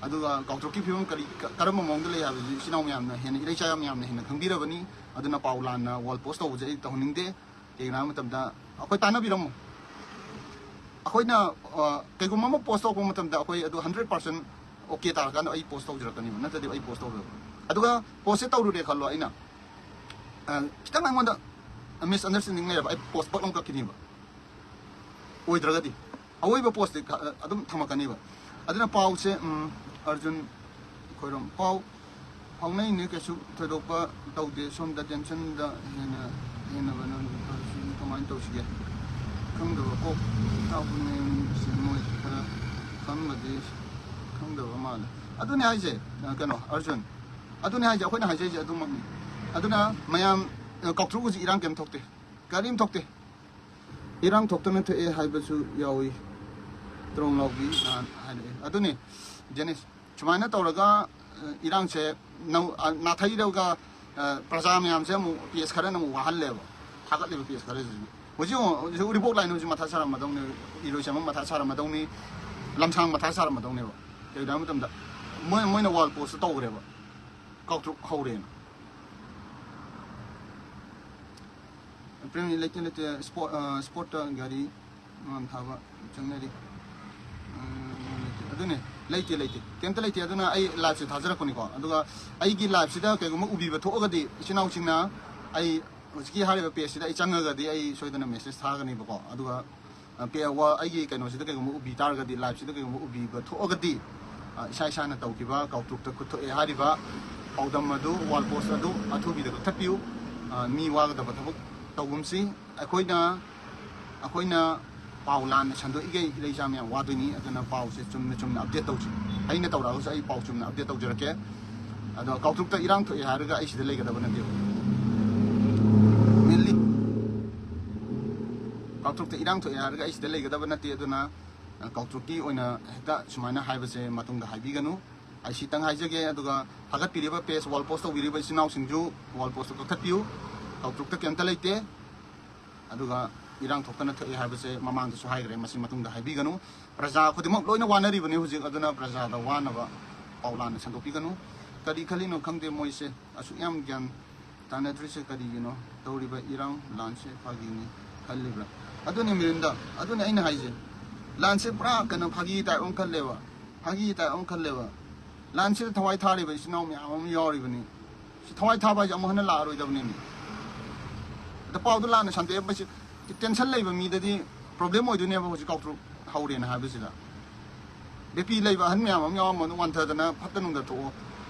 ꯑꯗꯨꯒ ꯀꯥꯎꯇ꯭ꯔꯨꯛꯀꯤ ꯐꯤꯕꯝ ꯀꯔꯤ, ꯀ-, ꯀꯔꯝꯕ ꯃꯑꯣꯡꯗ ꯂꯩ ꯍꯥꯏꯕꯁꯤ ꯏꯆꯤꯟ ꯏꯅꯥꯎ ꯃꯌꯥꯝꯅ ꯍꯦꯟꯅ, ꯏꯔꯩꯆꯥ ꯃꯌꯥꯝꯅ ꯍꯦꯟꯅ ꯈꯪꯕꯤꯔꯕꯅꯤ꯫ ꯑꯗꯨꯅ ꯄꯥꯎ ꯂꯥꯟꯅ ꯋꯥꯜ ꯄꯣꯁ ꯇꯧꯕꯁꯦ ꯑꯩ ꯇꯧꯍꯟꯅꯤꯡꯗꯦ꯫ ꯀꯩꯒꯤꯅꯣ ꯍꯥꯏꯕ ꯃꯇꯝꯗ ꯑꯩꯈꯣꯏ ꯇꯥꯟꯅꯕꯤꯔꯝꯃꯣ꯫ ꯑꯩꯈꯣꯏꯅ, ꯑ, ꯀꯩꯒꯨꯝꯕ ꯑꯃ ꯄꯣꯁ ꯇꯧꯔꯛꯄ ꯃꯇꯝꯗ ꯑꯩꯈꯣꯏ ꯑꯗꯨ ꯍꯟꯗ꯭ꯔꯦꯠ ꯄꯥꯔꯁꯦꯟ ꯑꯣꯀꯦ ꯇꯥꯔꯀꯥꯟꯗ ꯑꯩ ꯄꯣꯁ ꯇꯧꯖꯔꯛꯀꯅꯦꯕ, ꯅꯠꯇ꯭ꯔꯗꯤ ꯑꯩ ꯄꯣꯁ ꯇꯧꯔꯣꯏꯕ꯫ ꯑꯗꯨꯒ ꯄꯣꯁꯁꯦ ꯇꯧꯔꯨꯔꯦ ꯈꯜꯂꯣ, ꯑꯩꯅ, ꯑ, ꯈꯤꯇꯪ ꯑꯩꯉꯣꯟꯗ ꯃꯤꯁꯑꯟꯗꯔꯁ꯭ꯇꯦꯟꯗꯤꯡ ꯂꯩꯔꯕ, ꯑꯩ ꯄꯣꯁ ꯄꯛ ꯂꯥꯎ ꯀꯛꯈꯤꯅꯦꯕ꯫ ꯑꯣꯏꯗ꯭ꯔꯒꯗꯤ ꯑꯋꯣꯏꯕ ꯄꯣꯁꯇꯤ ꯈ-, ꯑꯗꯨꯝ ꯊꯝꯃꯛꯀꯅꯦꯕ꯫ ꯑꯗꯨꯅ ꯄꯥꯎꯁꯦ, ꯎꯝ, ꯑꯔꯖꯨꯟ ꯈꯣꯏꯔꯣꯝ ꯄꯥꯎ ꯐꯥꯎꯅꯩꯅꯦ, ꯀꯩꯁꯨ ꯊꯣꯏꯗꯣꯛꯄ ꯇꯧꯗꯦ꯫ ꯁꯣꯝꯗ ꯇꯦꯟꯁꯟꯗ ꯍꯦꯟꯅ ꯍꯦꯟꯅꯕꯅ ꯀꯃꯥꯏꯅ ꯇꯧꯁꯤꯒꯦ? ꯈꯪꯗꯕ ꯀꯣꯛ ꯇꯥꯎꯕꯅꯦ꯫ ꯃꯣꯏ ꯈꯔ ꯈꯪꯕꯗꯤ ꯈꯪꯗꯕ ꯃꯥꯜꯂꯦ꯫ ꯑꯗꯨꯅꯦ ꯍꯥꯏꯁꯦ, ꯑ, ꯀꯩꯅꯣ, ꯑꯔꯖꯨꯟ, ꯑꯗꯨꯅꯦ ꯍꯥꯏꯁꯦ, ꯑꯩꯈꯣꯏꯅ ꯍꯥꯏꯖꯔꯤꯁꯦ ꯑꯗꯨꯃꯛꯅꯤ꯫ ꯑꯗꯨꯅ ꯃꯌꯥꯝ, ꯑ, ꯀꯥꯎꯇ꯭ꯔꯨꯛ ꯍꯧꯖꯤꯛ ꯏꯔꯥꯡ ꯀꯩꯝ ꯊꯣꯛꯇꯦ꯫ ꯀꯔꯤꯝ ꯊꯣꯛꯇꯦ꯫ ꯏꯔꯥꯡ ꯊꯣꯛꯇꯅ ꯊꯣꯛꯑꯦ ꯍꯥꯏꯕꯁꯨ ꯌꯥꯎꯏ꯫ ꯇ꯭ꯔꯣꯡ ꯂꯥꯎꯕꯤ ꯅꯍꯥꯟ ꯍꯥꯏꯔꯛꯑꯦ꯫ ꯑꯗꯨꯅꯤ, ꯖꯦꯅꯤꯁ, ꯁꯨꯃꯥꯏꯅ ꯇꯧꯔꯒ, ꯑ, ꯏꯔꯥꯡꯁꯦ ꯅꯧ-, ꯑ, ꯅꯥꯊꯩꯔꯒ, ꯑ, ꯄ꯭ꯔꯖꯥ ꯃꯌꯥꯝꯁꯦ ꯑꯃꯨꯛ ꯄꯦꯖ ꯈꯔꯅ ꯑꯃꯨꯛ ꯋꯥꯍꯜꯂꯦꯕ, ꯊꯥꯒꯠꯂꯤꯕ ꯄꯦꯖ ꯈꯔꯁꯤꯁꯨ꯫ ꯍꯧꯖꯤꯛ ꯑꯃꯨꯛ, ꯍꯧꯖꯤꯛ ꯎꯔꯤꯄꯣꯛ ꯂꯥꯏꯟ ꯍꯧꯖꯤꯛ ꯃꯊꯥ ꯁꯥꯔꯝꯃꯗꯧꯅꯤ, ꯏꯔꯣꯏꯁꯦꯝꯕ ꯃꯊꯥ ꯁꯥꯔꯝꯃꯗꯧꯅꯤ, ꯂꯝꯁꯥꯡ ꯃꯊꯥ ꯁꯥꯔꯝꯃꯗꯧꯅꯦꯕ꯫ ꯀꯩꯒꯤꯅꯣ ꯍꯥꯏꯕ ꯃꯇꯝꯗ ꯃꯣꯏ, ꯃꯣꯏꯅ ꯋꯥꯜ ꯄꯣꯁꯇ ꯇꯧꯈ꯭ꯔꯦꯕ, ꯀꯥꯎꯇ꯭ꯔꯨꯛ ꯍꯧꯔꯦꯅ꯫ ꯄ꯭ꯔꯦꯝꯖꯤ, ꯂꯩꯇꯦ, ꯂꯩꯇꯦ꯫ ꯁ꯭ꯄꯣꯔꯠ, ꯑ, ꯁ꯭ꯄꯣꯔꯠꯇ ꯒꯥꯔꯤ ꯃꯃꯥꯡ ꯊꯥꯕ ꯆꯪꯅꯔꯤ꯫ ꯑ, ꯂꯩꯇꯦ꯫ ꯑꯗꯨꯅꯦ, ꯂꯩꯇꯦ, ꯂꯩꯇꯦ꯫ ꯀꯩꯝꯇ ꯂꯩꯇꯦ꯫ ꯑꯗꯨꯅ ꯑꯩ ꯂꯥꯏꯚꯁꯦ ꯊꯥꯖꯔꯛꯄꯅꯤꯀꯣ꯫ ꯑꯗꯨꯒ ꯑꯩꯒꯤ ꯂꯥꯏꯚꯁꯤꯗ ꯀꯩꯒꯨꯝꯕ ꯎꯕꯤꯕ ꯊꯣꯛꯑꯒꯗꯤ, ꯏꯆꯤꯟ ꯏꯅꯥꯎꯁꯤꯡꯅ ꯑꯩ ꯍꯧꯖꯤꯛꯀꯤ ꯍꯥꯏꯔꯤꯕ ꯄꯦꯖꯁꯤꯗ ꯑꯩ ꯆꯪꯉꯒꯗꯤ ꯑꯩ ꯁꯣꯏꯗꯅ ꯃꯦꯁꯦꯖ ꯊꯥꯒꯅꯤꯕꯀꯣ꯫ ꯑꯗꯨꯒ, ꯑ, ꯄꯦ-, ꯋꯥ-, ꯑꯩꯒꯤ ꯀꯩꯅꯣꯁꯤꯗ ꯀꯩꯒꯨꯝꯕ ꯎꯕꯤ ꯇꯥꯔꯒꯗꯤ, ꯂꯥꯏꯚꯁꯤꯗ ꯀꯩꯒꯨꯝꯕ ꯎꯕꯤꯕ ꯊꯣꯛꯑꯒꯗꯤ, ꯑ, ꯏꯁꯥ ꯏꯁꯥꯅ ꯇꯧꯈꯤꯕ ꯀꯥꯎꯇ꯭ꯔꯨꯛꯇ ꯈꯨꯠ ꯊꯣꯛꯑꯦ ꯍꯥꯏꯔꯤꯕ ꯄꯥꯎꯗꯝ ꯑꯗꯨ, ꯋꯥꯜ ꯄꯣꯁ ꯑꯗꯨ ꯑꯊꯨꯕꯤꯗ ꯀꯛꯊꯠꯄꯤꯌꯨ꯫ ꯑ, ꯃꯤ ꯋꯥꯒꯗꯕ ꯊꯕꯛ ꯇꯧꯒꯨꯝꯁꯤ꯫ ꯑꯩꯈꯣꯏꯅ, ꯑꯩꯈꯣꯏꯅ ꯄꯥꯎ ꯂꯥꯟꯅ ꯁꯟꯗꯣꯛꯏꯈꯩ ꯏꯔꯩꯆꯥ ꯃꯌꯥꯝ ꯋꯥꯗꯣꯏꯅꯤ꯫ ꯑꯗꯨꯅ ꯄꯥꯎꯁꯦ ꯆꯨꯝꯅ ꯆꯨꯝꯅ ꯑꯞꯗꯦꯠ ꯇꯧꯁꯤ꯫ ꯑꯩꯅ ꯇꯧꯔꯛꯑꯒꯁꯨ ꯑꯩ ꯄꯥꯎ ꯆꯨꯝꯅ ꯑꯞꯗꯦꯠ ꯇꯧꯖꯔꯛꯀꯦ꯫ ꯑꯗꯣ ꯀꯥꯎꯇ꯭ꯔꯨꯛꯇ ꯏꯔꯥꯡ ꯊꯣꯛꯑꯦ ꯍꯥꯏꯔꯒ ꯑꯩ ꯁꯤꯗ ꯂꯩꯒꯗꯕ ꯅꯠꯇꯦꯕ꯫ ꯃꯦꯟꯂꯤ ꯀꯥꯎꯇ꯭ꯔꯨꯛꯇ ꯏꯔꯥꯡ ꯊꯣꯛꯑꯦ ꯍꯥꯏꯔꯒ ꯑꯩ ꯁꯤꯗ ꯂꯩꯒꯗꯕ ꯅꯠꯇꯦ꯫ ꯑꯗꯨꯅ, ꯑ, ꯀꯥꯎꯇ꯭ꯔꯨꯛꯀꯤ ꯑꯣꯏꯅ ꯍꯦꯛꯇ ꯁꯨꯃꯥꯏꯅ ꯍꯥꯏꯕꯁꯦ ꯃꯇꯨꯡꯗ ꯍꯥꯏꯕꯤꯒꯅꯨ꯫ ꯑꯩ ꯁꯤꯇꯪ ꯍꯥꯏꯖꯒꯦ꯫ ꯑꯗꯨꯒ ꯊꯥꯒꯠꯄꯤꯔꯤꯕ ꯄꯦꯖ, ꯋꯥꯜ ꯄꯣꯁ ꯇꯧꯕꯤꯔꯤꯕ ꯏꯆꯤꯟ ꯏꯅꯥꯎꯁꯤꯡꯁꯨ ꯋꯥꯜ ꯄꯣꯁꯇꯣ ꯀꯛꯊꯠꯄꯤꯌꯨ꯫ ꯀꯥꯎꯇ꯭ꯔꯨꯛꯇ ꯀꯩꯝꯇ ꯂꯩꯇꯦ꯫ ꯑꯗꯨꯒ ꯏꯔꯥꯡ ꯊꯣꯛꯇꯅ ꯊꯣꯛꯑꯦ ꯍꯥꯏꯕꯁꯦ ꯃꯃꯥꯡꯗꯁꯨ ꯍꯥꯏꯈ꯭ꯔꯦ, ꯃꯁꯤ ꯃꯇꯨꯡꯗ ꯍꯥꯏꯕꯤꯒꯅꯨ꯫ ꯄ꯭ꯔꯖꯥ ꯈꯨꯗꯤꯡꯃꯛ ꯂꯣꯏꯅ ꯋꯥꯅꯔꯤꯕꯅꯤ ꯍꯧꯖꯤꯛ꯫ ꯑꯗꯨꯅ ꯄ꯭ꯔꯖꯥꯗ ꯋꯥꯅꯕ ꯄꯥꯎ ꯂꯥꯟꯅ ꯁꯟꯗꯣꯛꯄꯤꯒꯅꯨ꯫ ꯀꯔꯤ ꯈꯜꯂꯤꯅꯣ ꯈꯪꯗꯦ ꯃꯣꯏꯁꯦ, ꯑꯁꯨꯛ ꯌꯥꯝ ꯒ꯭ꯌꯥꯟ ꯇꯥꯟꯅꯗ꯭ꯔꯤꯁꯦ ꯀꯔꯤꯒꯤꯅꯣ? ꯇꯧꯔꯤꯕ ꯏꯔꯥꯡ ꯂꯥꯟꯁꯦ ꯐꯥꯒꯤꯅꯤ ꯈꯜꯂꯤꯕ꯭ꯔꯥ? ꯑꯗꯨꯅꯤ ꯃꯤꯔꯤꯟꯗ, ꯑꯗꯨꯅꯤ ꯑꯩꯅ ꯍꯥꯏꯁꯦ꯫ ꯂꯥꯟꯁꯦ ꯄꯨꯔꯥ ꯀꯩꯅꯣ, ꯐꯥꯒꯤ ꯇꯥꯏꯞ ꯑꯃ ꯈꯜꯂꯦꯕ, ꯐꯥꯒꯤ ꯇꯥꯏꯞ ꯑꯃ ꯈꯜꯂꯦꯕ꯫ ꯂꯥꯟꯁꯤꯗ ꯊꯋꯥꯏ ꯊꯥꯔꯤꯕ ꯏꯆꯤꯟ ꯏꯅꯥꯎ ꯃꯌꯥꯝ ꯑꯃ ꯌꯥꯎꯔꯤꯕꯅꯤ꯫ ꯁꯤ ꯊꯋꯥꯏ ꯊꯥꯕ ꯍꯥꯏꯁꯦ ꯑꯃꯨꯛ ꯍꯟꯅ ꯂꯥꯛꯑꯔꯣꯏꯗꯕꯅꯤꯅꯦ꯫ ꯑꯗ ꯄꯥꯎꯗꯣ ꯂꯥꯟꯅ ꯁꯟꯗꯣꯛꯑꯦ꯫ ꯃꯁꯤ ꯇꯦꯟꯁꯟ ꯂꯩꯕ ꯃꯤꯗꯗꯤ ꯄ꯭ꯔꯣꯕ꯭ꯂꯦꯝ ꯑꯣꯏꯗꯣꯏꯅꯦꯕ꯫ ꯍꯧꯖꯤꯛ ꯀꯥꯎꯇ꯭ꯔꯨꯛ ꯍꯧꯔꯦꯅ ꯍꯥꯏꯕꯁꯤꯗ, ꯕꯤ ꯄꯤ ꯂꯩꯕ ꯑꯍꯟ ꯃꯌꯥꯝ ꯑꯃ ꯌꯥꯎꯔꯝꯕꯗꯣ ꯋꯥꯟꯊꯗꯅ ꯐꯠꯇ ꯅꯨꯡꯗ ꯊꯣꯛꯑꯣ꯫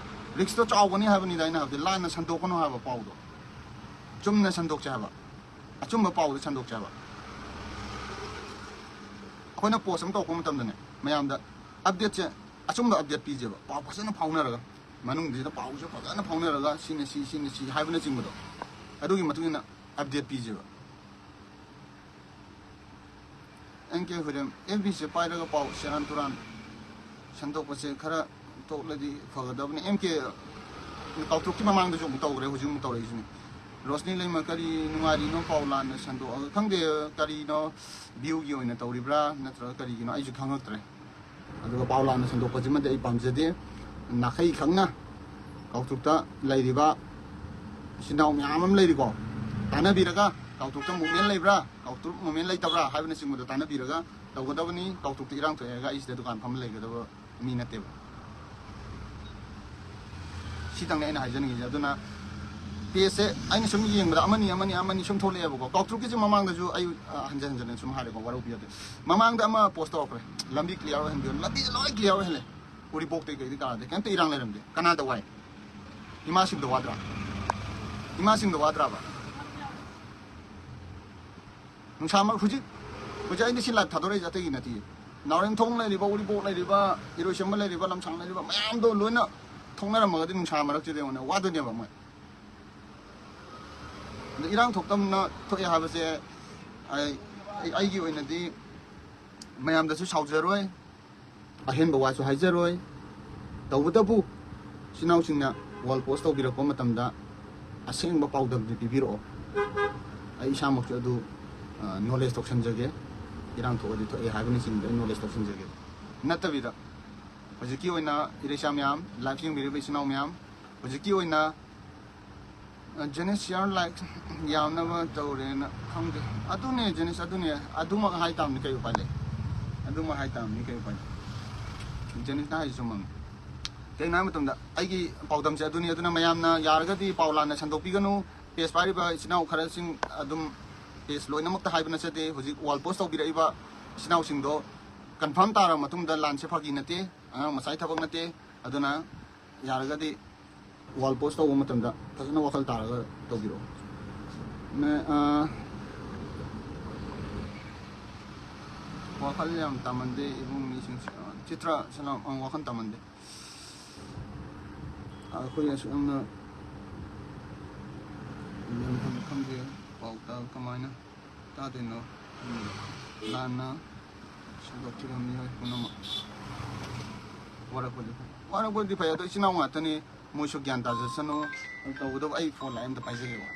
ꯔꯤꯛꯁꯇꯣ ꯆꯥꯎꯒꯅꯤ ꯍꯥꯏꯕꯅꯤꯗ ꯑꯩꯅ ꯍꯥꯏꯕꯗꯤ, ꯂꯥꯟꯅ ꯁꯟꯗꯣꯛꯀꯅꯨ ꯍꯥꯏꯕ ꯄꯥꯎꯗꯣ꯫ ꯆꯨꯝꯅ ꯁꯟꯗꯣꯛꯁꯦ ꯍꯥꯏꯕ, ꯑꯆꯨꯝꯕ ꯄꯥꯎꯗꯣ ꯁꯟꯗꯣꯛꯁꯦ ꯍꯥꯏꯕ꯫ ꯑꯩꯈꯣꯏꯅ ꯄꯣꯁ ꯑꯃ ꯇꯧꯔꯛꯄ ꯃꯇꯝꯗꯅꯦ, ꯃꯌꯥꯝꯗ ꯑꯞꯗꯦꯠꯁꯦ, ꯑꯆꯨꯝꯕ ꯑꯞꯗꯦꯠ ꯄꯤꯖꯦꯕ, ꯄꯥꯎ ꯐꯖꯅ ꯐꯥꯎꯅꯔꯒ, ꯃꯅꯨꯡꯁꯤꯗ ꯄꯥꯎꯁꯦ ꯐꯖꯅ ꯐꯥꯎꯅꯔꯒ, ꯁꯤꯅ ꯁꯤ, ꯁꯤꯅ ꯁꯤ ꯍꯥꯏꯕꯅꯆꯤꯡꯕꯗꯣ, ꯑꯗꯨꯒꯤ ꯃꯇꯨꯡ ꯏꯟꯅ ꯑꯞꯗꯦꯠ ꯄꯤꯖꯦꯕ꯫ ꯑꯦꯝ ꯀꯦ ꯍꯨꯏꯔꯦꯝ, ꯑꯦꯐ ꯕꯤꯁꯦ ꯄꯥꯏꯔꯒ ꯄꯥꯎ ꯁꯦꯔꯥꯟ ꯇꯨꯔꯥꯟ ꯁꯟꯗꯣꯛꯄꯁꯦ ꯈꯔ ꯇꯣꯛꯂꯗꯤ ꯐꯒꯗꯕꯅꯤ꯫ ꯑꯦꯝ ꯀꯦ ꯀꯥꯎꯊꯣꯛꯀꯤ ꯃꯃꯥꯡꯗꯁꯨ ꯑꯃꯨꯛ ꯇꯧꯈ꯭ꯔꯦ, ꯍꯧꯖꯤꯛ ꯑꯃꯨꯛ ꯇꯧꯔꯛꯏꯁꯤꯅꯤ꯫ ꯔꯣꯁꯅꯤ ꯂꯩꯃ ꯀꯔꯤ ꯅꯨꯡꯉꯥꯏꯔꯤꯅꯣ ꯄꯥꯎ ꯂꯥꯟꯅ ꯁꯟꯗꯣꯛꯑꯒ? ꯈꯪꯗꯦ, ꯀꯔꯤꯅꯣ, ꯚ꯭ꯌꯨꯒꯤ ꯑꯣꯏꯅ ꯇꯧꯔꯤꯕ꯭ꯔꯥ ꯅꯠꯇ꯭ꯔꯒ ꯀꯔꯤꯒꯤꯅꯣ, ꯑꯩꯁꯨ ꯈꯪꯉꯛꯇ꯭ꯔꯦ꯫ ꯑꯗꯨꯒ ꯄꯥꯎ ꯂꯥꯟꯅ ꯁꯟꯗꯣꯛꯄꯁꯤꯃꯗꯤ ꯑꯩ ꯄꯥꯝꯖꯗꯦ꯫ ꯅꯥꯈꯩ ꯈꯪꯅ ꯀꯥꯎꯊꯣꯛꯇ ꯂꯩꯔꯤꯕ ꯏꯆꯤꯟ ꯏꯅꯥꯎ ꯃꯌꯥꯝ ꯑꯃ ꯂꯩꯔꯤꯀꯣ, ꯇꯥꯟꯅꯕꯤꯔꯒ ꯀꯥꯎꯊꯣꯛꯇ ꯃꯨꯞꯃꯦꯟ ꯂꯩꯕ꯭ꯔꯥ, ꯀꯥꯎꯊꯣꯛ ꯃꯨꯞꯃꯦꯟ ꯂꯩꯇꯕ꯭ꯔꯥ ꯍꯥꯏꯕꯅꯆꯤꯡꯕꯗꯣ ꯇꯥꯟꯅꯕꯤꯔꯒ ꯇꯧꯒꯗꯕꯅꯤ꯫ ꯀꯥꯎꯊꯣꯛꯇ ꯏꯔꯥꯡ ꯊꯣꯛꯑꯦ ꯍꯥꯏꯔꯒ ꯑꯩ ꯁꯤꯗ ꯗꯨꯀꯥꯟ ꯐꯝꯃ ꯂꯩꯒꯗꯕ ꯃꯤ ꯅꯠꯇꯦꯕ꯫ ꯁꯤꯇꯪꯅꯦ ꯑꯩꯅ ꯍꯥꯏꯖꯅꯤꯡꯉꯤꯁꯦ꯫ ꯑꯗꯨꯅ ꯄꯦꯖꯁꯦ ꯑꯩꯅ ꯁꯨꯝ ꯌꯦꯡꯕꯗ ꯑꯃꯅꯤ, ꯑꯃꯅꯤ, ꯑꯃꯅꯤ ꯁꯨꯝ ꯊꯣꯛꯂꯛꯑꯦꯕꯀꯣ꯫ ꯀꯥꯎꯊꯣꯛꯀꯤꯁꯦ ꯃꯃꯥꯡꯗꯁꯨ ꯑꯩ, ꯑ, ꯍꯟꯖꯟ ꯍꯟꯖꯟꯅ ꯁꯨꯝ ꯍꯥꯏꯔꯦꯀꯣ, ꯋꯥꯔꯧꯕꯤꯌꯨ ꯌꯥꯗꯦ꯫ ꯃꯃꯥꯡꯗ ꯑꯃ ꯄꯣꯁ ꯇꯧꯔꯛꯈ꯭ꯔꯦ, "ꯂꯝꯕꯤ ꯀ꯭ꯂꯤꯌꯥꯔ ꯑꯣꯏꯍꯟꯕꯤꯌꯨ"꯫ ꯂꯝꯕꯤꯁꯦ ꯂꯣꯏ ꯀ꯭ꯂꯤꯌꯥꯔ ꯑꯣꯏꯍꯜꯂꯦ꯫ ꯎꯔꯤꯄꯣꯛꯇꯩ ꯀꯩꯗꯤ ꯀꯅꯥꯗ ꯀꯩꯝꯇ ꯏꯔꯥꯡ ꯂꯩꯔꯝꯗꯦ꯫ ꯀꯅꯥꯗ ꯋꯥꯏ? ꯏꯃꯥꯁꯤꯡꯗ ꯋꯥꯗ꯭ꯔꯥ? ꯏꯃꯥꯁꯤꯡꯗ ꯋꯥꯗ꯭ꯔꯥꯕ? ꯅꯨꯡꯁꯥꯃꯛ ꯍꯧꯖꯤꯛ, ꯍꯧꯖꯤꯛ ꯑꯩꯅ ꯁꯤ ꯂꯥꯏꯚ ꯊꯥꯗꯣꯔꯛꯏꯁꯦ ꯑꯇꯩꯒꯤ ꯅꯠꯇꯦ꯫ ꯅꯥꯎꯔꯦꯝꯊꯣꯡ ꯂꯩꯔꯤꯕ, ꯎꯔꯤꯄꯣꯛ ꯂꯩꯔꯤꯕ, ꯏꯔꯣꯏꯁꯦꯝꯕ ꯂꯩꯔꯤꯕ, ꯂꯝꯁꯥꯡ ꯂꯩꯔꯤꯕ ꯃꯌꯥꯝꯗꯣ ꯂꯣꯏꯅ ꯊꯣꯛꯅꯔꯝꯃꯒꯗꯤ ꯅꯨꯡꯁꯥ ꯃꯔꯛꯁꯤꯗ ꯌꯦꯡꯉꯨꯅꯦ, ꯋꯥꯗꯣꯏꯅꯦꯕ ꯃꯣꯏ꯫ ꯑꯗ ꯏꯔꯥꯡ ꯊꯣꯛꯇꯝꯅ ꯊꯣꯛꯑꯦ ꯍꯥꯏꯕꯁꯦ ꯑꯩ, ꯑꯩ, ꯑꯩꯒꯤ ꯑꯣꯏꯅꯗꯤ ꯃꯌꯥꯝꯗꯁꯨ ꯁꯥꯎꯖꯔꯣꯏ, ꯑꯍꯦꯟꯕ ꯋꯥꯁꯨ ꯍꯥꯏꯖꯔꯣꯏ꯫ ꯇꯧꯕꯇꯕꯨ ꯏꯆꯤꯟ ꯏꯅꯥꯎꯁꯤꯡꯅ ꯋꯥꯜ ꯄꯣꯁ ꯇꯧꯕꯤꯔꯛꯄ ꯃꯇꯝꯗ ꯑꯁꯦꯡꯕ ꯄꯥꯎꯗꯝꯗꯤ ꯄꯤꯕꯤꯔꯛꯑꯣ꯫ ꯑꯩ ꯏꯁꯥꯃꯛꯁꯨ ꯑꯗꯨ, ꯑ, ꯅꯣꯂꯦꯖ ꯇꯧꯁꯟꯖꯒꯦ꯫ ꯏꯔꯥꯡ ꯊꯣꯛꯑꯗꯤ ꯊꯣꯛꯑꯦ ꯍꯥꯏꯕꯅꯆꯤꯡꯕꯗ ꯑꯩ ꯅꯣꯂꯦꯖ ꯇꯧꯁꯟꯖꯒꯦ꯫ ꯅꯠꯇꯕꯤꯗ ꯍꯧꯖꯤꯛꯀꯤ ꯑꯣꯏꯅ ꯏꯔꯩꯆꯥ ꯃꯌꯥꯝ, ꯂꯥꯏꯚ ꯌꯦꯡꯕꯤꯔꯤꯕ ꯏꯆꯤꯟ ꯏꯅꯥꯎ ꯃꯌꯥꯝ, ꯍꯧꯖꯤꯛꯀꯤ ꯑꯣꯏꯅ, ꯑ, ꯖꯦꯅꯤꯁ ꯌꯥꯔ ꯂꯥꯏꯛ ꯌꯥꯝꯅꯕ ꯇꯧꯔꯦꯅ ꯈꯪꯗꯦ꯫ ꯑꯗꯨꯅꯦ ꯖꯦꯅꯤꯁ, ꯑꯗꯨꯅꯦ꯫ ꯑꯗꯨꯃꯛ ꯍꯥꯏ ꯇꯥꯕꯅꯤ, ꯀꯩ ꯎꯄꯥꯏ ꯂꯩ? ꯑꯗꯨꯃꯛ ꯍꯥꯏ ꯇꯥꯕꯅꯤ, ꯀꯩ ꯎꯄꯥꯏ ꯂꯩ? ꯖꯦꯅꯤꯁꯅ ꯍꯥꯏꯁꯤ ꯆꯨꯝꯃꯝꯅꯤ꯫ ꯀꯩꯅꯣ ꯍꯥꯏꯕ ꯃꯇꯝꯗ ꯑꯩꯒꯤ ꯄꯥꯎꯗꯝꯁꯦ ꯑꯗꯨꯅꯤ꯫ ꯑꯗꯨꯅ ꯃꯌꯥꯝꯅ ꯌꯥꯔꯒꯗꯤ ꯄꯥꯎ ꯂꯥꯟꯅ ꯁꯟꯗꯣꯛꯄꯤꯒꯅꯨ꯫ ꯄꯦꯖ ꯄꯥꯏꯔꯤꯕ ꯏꯆꯤꯟ ꯏꯅꯥꯎ ꯈꯔꯁꯤꯡ ꯑꯗꯨꯝ, ꯄꯦꯖ ꯂꯣꯏꯅꯃꯛꯇ ꯍꯥꯏꯕ ꯅꯠꯆꯗꯦ꯫ ꯍꯧꯖꯤꯛ ꯋꯥꯜ ꯄꯣꯁ ꯇꯧꯕꯤꯔꯛꯏꯕ ꯏꯆꯤꯟ ꯏꯅꯥꯎꯁꯤꯡꯗꯣ ꯀꯟꯐꯥꯔꯝ ꯇꯥꯔꯕ ꯃꯇꯨꯡꯗ ꯂꯥꯟꯁꯦ ꯐꯥꯒꯤ ꯅꯠꯇꯦ, ꯑꯉꯥꯡ ꯃꯆꯥꯒꯤ ꯊꯕꯛ ꯅꯠꯇꯦ꯫ ꯑꯗꯨꯅ ꯌꯥꯔꯒꯗꯤ ꯋꯥꯜ ꯄꯣꯁ ꯇꯧꯕ ꯃꯇꯝꯗ ꯐꯖꯅ ꯋꯥꯈꯜ ꯇꯥꯔꯒ ꯇꯧꯕꯤꯔꯛꯑꯣ꯫ ꯃꯦ-, ꯑ, ꯋꯥꯈꯜ ꯌꯥꯝ ꯇꯥꯃꯟꯗꯦ ꯏꯕꯨꯡ ꯃꯤꯁꯤꯡꯁꯦ꯫ ꯆꯤꯇ꯭ꯔ ꯁꯂꯥꯝ, ꯑꯪ, ꯋꯥꯈꯜ ꯇꯥꯃꯟꯗꯦ꯫ ꯑꯩꯈꯣꯏ ꯑꯁꯨꯛ ꯌꯥꯝꯅ ꯌꯥꯝ ꯐꯪ-, ꯈꯪꯗꯦ, ꯄꯥꯎ ꯇꯥ-, ꯀꯃꯥꯏꯅ ꯇꯥꯗꯣꯏꯅꯣ? ꯂꯥꯟꯅ ꯁꯟꯗꯣꯛꯈꯤꯕ ꯃꯤꯑꯣꯏ ꯄꯨꯝꯅꯃꯛ ꯋꯥꯔꯛꯄꯗꯤ ꯐꯩ꯫ ꯋꯥꯔꯛꯄꯗꯤ ꯐꯩ, ꯑꯗꯣ ꯏꯆꯤꯟ ꯏꯅꯥꯎ ꯉꯥꯛꯇꯅꯤ, ꯃꯣꯏꯁꯨ ꯒ꯭ꯌꯥꯟ ꯇꯥꯖꯁꯅꯨ꯫ ꯇꯧꯕꯇꯕꯨ ꯑꯩ ꯐꯣꯟ ꯂꯥꯛꯑꯦ, ꯑꯝꯇ ꯄꯥꯏꯖꯒꯦꯀꯣ꯫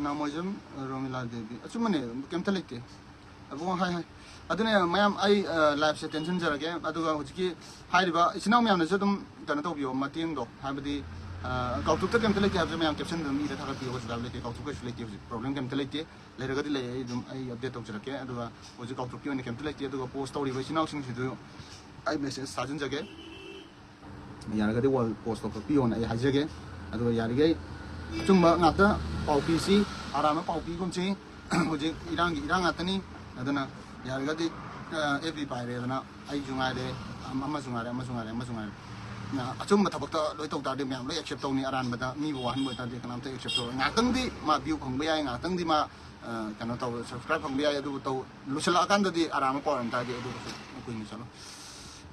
ꯅꯥꯃꯣꯏꯖꯝ ꯔꯣꯃꯤꯂꯥ ꯗꯦꯕꯤ꯫ ꯑꯆꯨꯝꯕꯅꯦ, ꯀꯩꯝꯇ ꯂꯩꯇꯦ꯫ ꯑꯕꯨꯡꯉꯣ, ꯍꯥꯏ, ꯍꯥꯏ꯫ ꯑꯗꯨꯅꯦ ꯃꯌꯥꯝ, ꯑꯩ, ꯑ, live ꯁꯦ ꯇꯦꯟꯁꯤꯟꯖꯔꯒꯦ꯫ ꯑꯗꯨꯒ ꯍꯧꯖꯤꯛꯀꯤ ꯍꯥꯏꯔꯤꯕ ꯏꯆꯤꯟ ꯏꯅꯥꯎ ꯃꯌꯥꯝꯅꯁꯨ ꯑꯗꯨꯝ ꯀꯩꯅꯣ ꯇꯧꯕꯤꯌꯣ, ꯃꯇꯦꯡꯗꯣ꯫ ꯍꯥꯏꯕꯗꯤ, ꯑ, ꯀꯥꯎꯊꯣꯛꯇ ꯀꯩꯝꯇ ꯂꯩꯇꯦ ꯍꯥꯏꯕꯁꯦ ꯃꯌꯥꯝ caption ꯗ ꯑꯗꯨꯝ ꯏꯔ ꯊꯥꯒꯠꯄꯤꯌꯣ, ꯀꯩꯁꯨ ꯀꯥꯏꯕ ꯂꯩꯇꯦ, ꯀꯥꯎꯊꯣꯛ ꯀꯩꯁꯨ ꯂꯩꯇꯦ, ꯍꯧꯖꯤꯛ problem ꯀꯩꯝꯇ ꯂꯩꯇꯦ꯫ ꯂꯩꯔꯒꯗꯤ ꯂꯩ, ꯑꯩ ꯑꯗꯨꯝ, ꯑꯩ update ꯇꯧꯖꯔꯛꯀꯦ꯫ ꯑꯗꯨꯒ ꯍꯧꯖꯤꯛ ꯀꯥꯎꯊꯣꯛꯀꯤ ꯑꯣꯏꯅ ꯀꯩꯝꯇ ꯂꯩꯇꯦ꯫ ꯑꯗꯨꯒ post ꯇꯧꯔꯤꯕ ꯏꯆꯤꯟ ꯏꯅꯥꯎꯁꯤꯡꯁꯤꯗ ꯑꯩ message ꯊꯥꯖꯤꯟꯖꯒꯦ꯫ ꯌꯥꯔꯒꯗꯤ ꯋꯥꯜ post ꯇꯧ ꯀꯛꯄꯤꯌꯣꯅ ꯑꯩ ꯍꯥꯏꯖꯒꯦ꯫ ꯑꯗꯨꯒ ꯌꯥꯔꯤꯈꯩ ꯑꯆꯨꯝꯕ ꯉꯥꯛꯇ ꯄꯥꯎ ꯄꯤꯁꯤ, ꯑꯔꯥꯟꯕ ꯄꯥꯎ ꯄꯤꯒꯨꯝꯁꯤ꯫ ꯍꯧꯖꯤꯛ ꯏꯔꯥꯡꯒꯤ ꯏꯔꯥꯡ ꯉꯥꯛꯇꯅꯤ꯫ ꯑꯗꯨꯅ ꯌꯥꯔꯒꯗꯤ, ꯑ, F B ꯄꯥꯏꯔꯦꯗꯅ ꯑꯩꯁꯨ ꯉꯥꯏꯔꯦ, ꯑꯃ-, ꯑꯃꯁꯨ ꯉꯥꯏꯔꯦ, ꯑꯃꯁꯨ ꯉꯥꯏꯔꯦ, ꯑꯃꯁꯨ ꯉꯥꯏꯔꯦ꯫ ꯑ, ꯑꯆꯨꯝꯕ ꯊꯕꯛꯇ ꯂꯣꯏ ꯇꯧ ꯇꯥꯔꯗꯤ ꯃꯌꯥꯝ ꯂꯣꯏ accept ꯇꯧꯅꯤ꯫ ꯑꯔꯥꯟꯕꯗ ꯃꯤꯕꯨ ꯋꯥꯍꯟꯕ ꯑꯣꯏꯇꯥꯔꯗꯤ ꯀꯅꯥꯝꯇ accept ꯇꯧꯔꯣꯏ꯫ ꯉꯥꯏꯍꯥꯛꯇꯪꯗꯤ ꯃꯥ view ꯐꯪꯕ ꯌꯥꯏ, ꯉꯥꯏꯍꯥꯛꯇꯪꯗꯤ ꯃꯥ, ꯑ, ꯀꯩꯅꯣ ꯇꯧ, subscribe ꯐꯪꯕ ꯌꯥꯏ꯫ ꯑꯗꯨꯕꯨ ꯇꯧ, ꯂꯨꯁꯜꯂꯛꯑꯀꯥꯟꯗꯗꯤ ꯑꯔꯥꯟꯕ ꯄꯥꯎ ꯑꯣꯏꯔꯝ ꯇꯥꯔꯗꯤ ꯑꯗꯨꯒꯁꯨ ꯀꯨꯏꯅ ꯆꯠꯂꯣꯏ꯫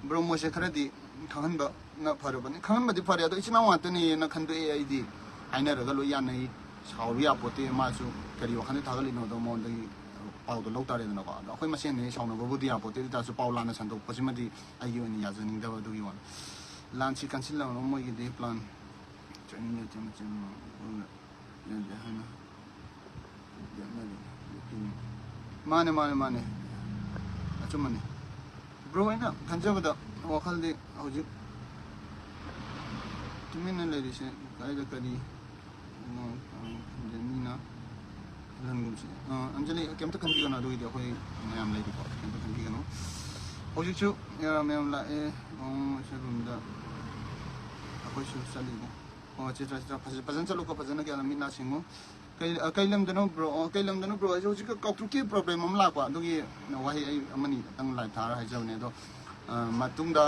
Bro, ꯃꯣꯏꯁꯦ ꯈꯔꯗꯤ ꯈꯪꯍꯟꯕꯅ ꯐꯔꯕꯅꯤ꯫ ꯈꯪꯍꯟꯕꯗꯤ ꯐꯔꯦ, ꯑꯗꯣ ꯏꯆꯤꯟ ꯏꯅꯥꯎ ꯉꯥꯛꯇꯅꯦꯅ ꯈꯟꯗꯣꯛꯑꯦ ꯑꯩꯗꯤ꯫ ꯍꯥꯏꯅꯔꯒ ꯂꯣꯏ ꯌꯥꯅꯩ꯫ ꯁꯥꯎꯔꯨ ꯌꯥꯄꯣꯠꯇꯦ, ꯃꯥꯁꯨ ꯀꯔꯤ ꯋꯥꯈꯜꯗ ꯊꯥꯒꯠꯂꯤꯅꯣꯗꯣ ꯃꯉꯣꯟꯗꯒꯤ ꯄꯥꯎꯗꯣ ꯂꯧ ꯇꯥꯔꯦꯗꯅꯀꯣ꯫ ꯑꯗꯣ ꯑꯩꯈꯣꯏ ꯃꯁꯦꯟꯅꯤ, ꯁꯥꯎꯅꯕꯕꯨꯗꯤ ꯌꯥꯄꯣꯠꯇꯦ, ꯑꯗꯨ ꯇꯥꯔꯁꯨ ꯄꯥꯎ ꯂꯥꯟꯅ ꯁꯟꯗꯣꯛꯄꯁꯤꯃꯗꯤ ꯑꯩꯒꯤ ꯑꯣꯏꯅ ꯌꯥꯖꯅꯤꯡꯗꯕ, ꯑꯗꯨꯒꯤ ꯋꯥꯅꯤ꯫ ꯂꯥꯟꯁꯤ ꯀꯟꯁꯤꯜꯂꯕꯅꯣ ꯃꯣꯏꯒꯤꯗꯤ plan? ꯇ꯭ꯔꯦꯅꯤꯡ ꯂꯩꯇꯦ, ꯃꯆꯤꯟ ꯃꯅꯥꯎ ꯌꯥꯗꯦ ꯍꯥꯏꯅ ꯌꯦꯠꯅꯔꯤ꯫ ꯃꯥꯅꯦ, ꯃꯥꯅꯦ, ꯃꯥꯅꯦ, ꯑꯆꯨꯝꯕꯅꯦ꯫ Bro, ꯑꯩꯅ ꯈꯟꯖꯕꯗ ꯋꯥꯈꯜꯗꯤ ꯍꯧꯖꯤꯛ ꯇꯨꯃꯤꯟꯅ ꯂꯩꯔꯤꯁꯦ ꯀꯥꯏꯗ ꯀꯔꯤ ꯃꯤꯅ ꯈꯜꯍꯟꯒꯨꯝꯁꯤ꯫ ꯑ, ꯑꯟꯖꯂꯤ, ꯀꯩꯝꯇ ꯈꯟꯕꯤꯒꯅꯨ, ꯑꯗꯨꯒꯤꯗꯤ ꯑꯩꯈꯣꯏ ꯃꯌꯥꯝ ꯂꯩꯔꯤꯀꯣ, ꯀꯩꯝꯇ ꯈꯟꯕꯤꯒꯅꯨ꯫ ꯍꯧꯖꯤꯛꯁꯨ, ꯑ, ꯃꯌꯥꯝ ꯂꯥꯛꯑꯦ, ꯑꯣ, ꯁꯤ room ꯗ ꯑꯩꯈꯣꯏꯁꯨ ꯆꯠꯂꯤꯅꯦ꯫ ꯑꯣ, ꯆꯤꯇ꯭ꯔ, ꯆꯤꯇ꯭ꯔ, ꯐꯖ-, ꯐꯖꯅ ꯆꯠꯂꯨꯀꯣ, ꯐꯖꯅ ꯒ꯭ꯌꯥꯟ ꯃꯤꯠ ꯅꯥ ꯁꯤꯡꯉꯨ꯫ ꯀꯩ, ꯑ, ꯀꯩ ꯂꯝꯗꯅꯣ ꯕ꯭ꯔꯣ? ꯑ, ꯀꯩ ꯂꯝꯗꯅꯣ ꯕ꯭ꯔꯣ? ꯑꯩꯁꯨ ꯍꯧꯖꯤꯛ ꯀꯥꯎꯊ꯭ꯔꯨꯛꯀꯤ ꯄ꯭ꯔꯣꯕ꯭ꯂꯦꯝ ꯑꯃ ꯂꯥꯛꯄ, ꯑꯗꯨꯒꯤ ꯋꯥꯍꯩ ꯑꯩ ꯑꯃꯅꯤ ꯈꯛꯇꯪ ꯂꯥꯏꯞ ꯊꯥꯔ ꯍꯥꯏꯖꯕꯅꯦ꯫ ꯑꯗꯣ, ꯑ, ꯃꯇꯨꯡꯗ,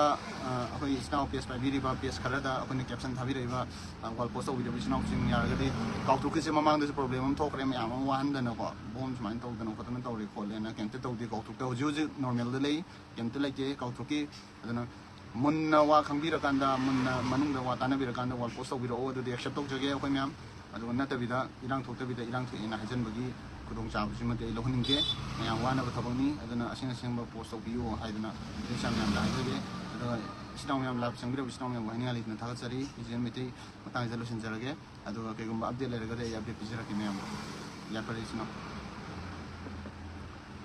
ꯑ, ꯑꯩꯈꯣꯏ ꯏꯆꯤꯟ ꯏꯅꯥꯎ ꯄꯦꯖ ꯄꯥꯏꯕꯤꯔꯤꯕ ꯄꯦꯖ ꯈꯔꯗ ꯑꯩꯈꯣꯏꯅ ꯀꯦꯞꯁꯟ ꯊꯥꯕꯤꯔꯛꯏꯕ, ꯑ, ꯋꯥꯜ ꯄꯣꯁ ꯇꯧꯕꯤꯔꯤꯕ ꯏꯆꯤꯟ ꯏꯅꯥꯎꯁꯤꯡ ꯌꯥꯔꯒꯗꯤ, ꯀꯥꯎꯊ꯭ꯔꯨꯛꯀꯤꯁꯦ ꯃꯃꯥꯡꯗꯁꯨ ꯄ꯭ꯔꯣꯕ꯭ꯂꯦꯝ ꯑꯃ ꯊꯣꯛꯈ꯭ꯔꯦ, ꯃꯌꯥꯝ ꯑꯃ ꯋꯥꯍꯟꯗꯅꯀꯣ, ꯕꯣꯝ ꯁꯨꯃꯥꯏꯅ ꯇꯧꯗꯅ ꯈꯣꯠꯇꯅ ꯇꯧꯔꯤ ꯈꯣꯠꯂꯦꯅ ꯀꯩꯝꯇ ꯇꯧꯗꯦ꯫ ꯀꯥꯎꯊ꯭ꯔꯨꯛꯇ ꯍꯧꯖꯤꯛ ꯍꯧꯖꯤꯛ ꯅꯣꯔꯃꯦꯜꯗ ꯂꯩ, ꯀꯩꯝꯇ ꯂꯩꯇꯦ ꯀꯥꯎꯊ꯭ꯔꯨꯛꯀꯤ꯫ ꯑꯗꯨꯅ ꯃꯨꯟꯅ ꯋꯥ ꯈꯪꯕꯤꯔꯀꯥꯟꯗ, ꯃꯨꯟꯅ ꯃꯅꯨꯡꯗ ꯋꯥ ꯇꯥꯟꯅꯕꯤꯔꯀꯥꯟꯗ ꯋꯥꯜ ꯄꯣꯁ ꯇꯧꯕꯤꯔꯛꯑꯣ, ꯑꯗꯨꯗꯤ ꯑꯦꯛꯁꯦꯞ ꯇꯧꯖꯒꯦ ꯑꯩꯈꯣꯏ ꯃꯌꯥꯝ꯫ ꯑꯗꯨꯒ ꯅꯠꯇꯕꯤꯗ, ꯏꯔꯥꯡ ꯊꯣꯛꯇꯕꯤꯗ ꯏꯔꯥꯡ ꯊꯣꯛꯑꯦꯅ ꯍꯥꯏꯖꯟꯕꯒꯤ ꯈꯨꯗꯣꯡꯆꯥꯕꯁꯤꯃꯗꯤ ꯑꯩ ꯂꯧꯍꯟꯅꯤꯡꯗꯦ꯫ ꯃꯌꯥꯝ ꯋꯥꯅꯕ ꯊꯕꯛꯅꯤ, ꯑꯗꯨꯅ ꯑꯁꯦꯡ ꯑꯁꯦꯡꯕ ꯄꯣꯁ ꯇꯧꯕꯤꯌꯨ ꯍꯥꯏꯗꯅ ꯏꯆꯥ ꯃꯌꯥꯝꯗ ꯍꯥꯏꯖꯒꯦ꯫ ꯑꯗꯨꯒ ꯏꯆꯤꯟ ꯏꯅꯥꯎ ꯃꯌꯥꯝ ꯂꯥꯏꯞ ꯆꯪꯕꯤꯔꯕ ꯏꯆꯤꯟ ꯏꯅꯥꯎ ꯃꯌꯥꯝꯕꯨ ꯍꯥꯏꯅꯤꯡꯉꯥꯏ ꯂꯩꯇꯅ ꯊꯥꯒꯠꯆꯔꯤ꯫ ꯕꯤ ꯖꯤ ꯑꯦꯟ ꯃꯩꯇꯩ ꯃꯇꯥꯡꯁꯤꯗ ꯂꯣꯏꯁꯤꯟꯖꯔꯒꯦ꯫ ꯑꯗꯨꯒ ꯀꯩꯒꯨꯝꯕ ꯑꯞꯗꯦꯠ ꯂꯩꯔꯒꯗꯤ ꯑꯩ ꯑꯞꯗꯦꯠ ꯄꯤꯖꯔꯛꯀꯦ ꯃꯌꯥꯝꯗ꯫ ꯌꯥꯏꯐꯔꯦ ꯏꯆꯤꯟ ꯏꯅꯥꯎ꯫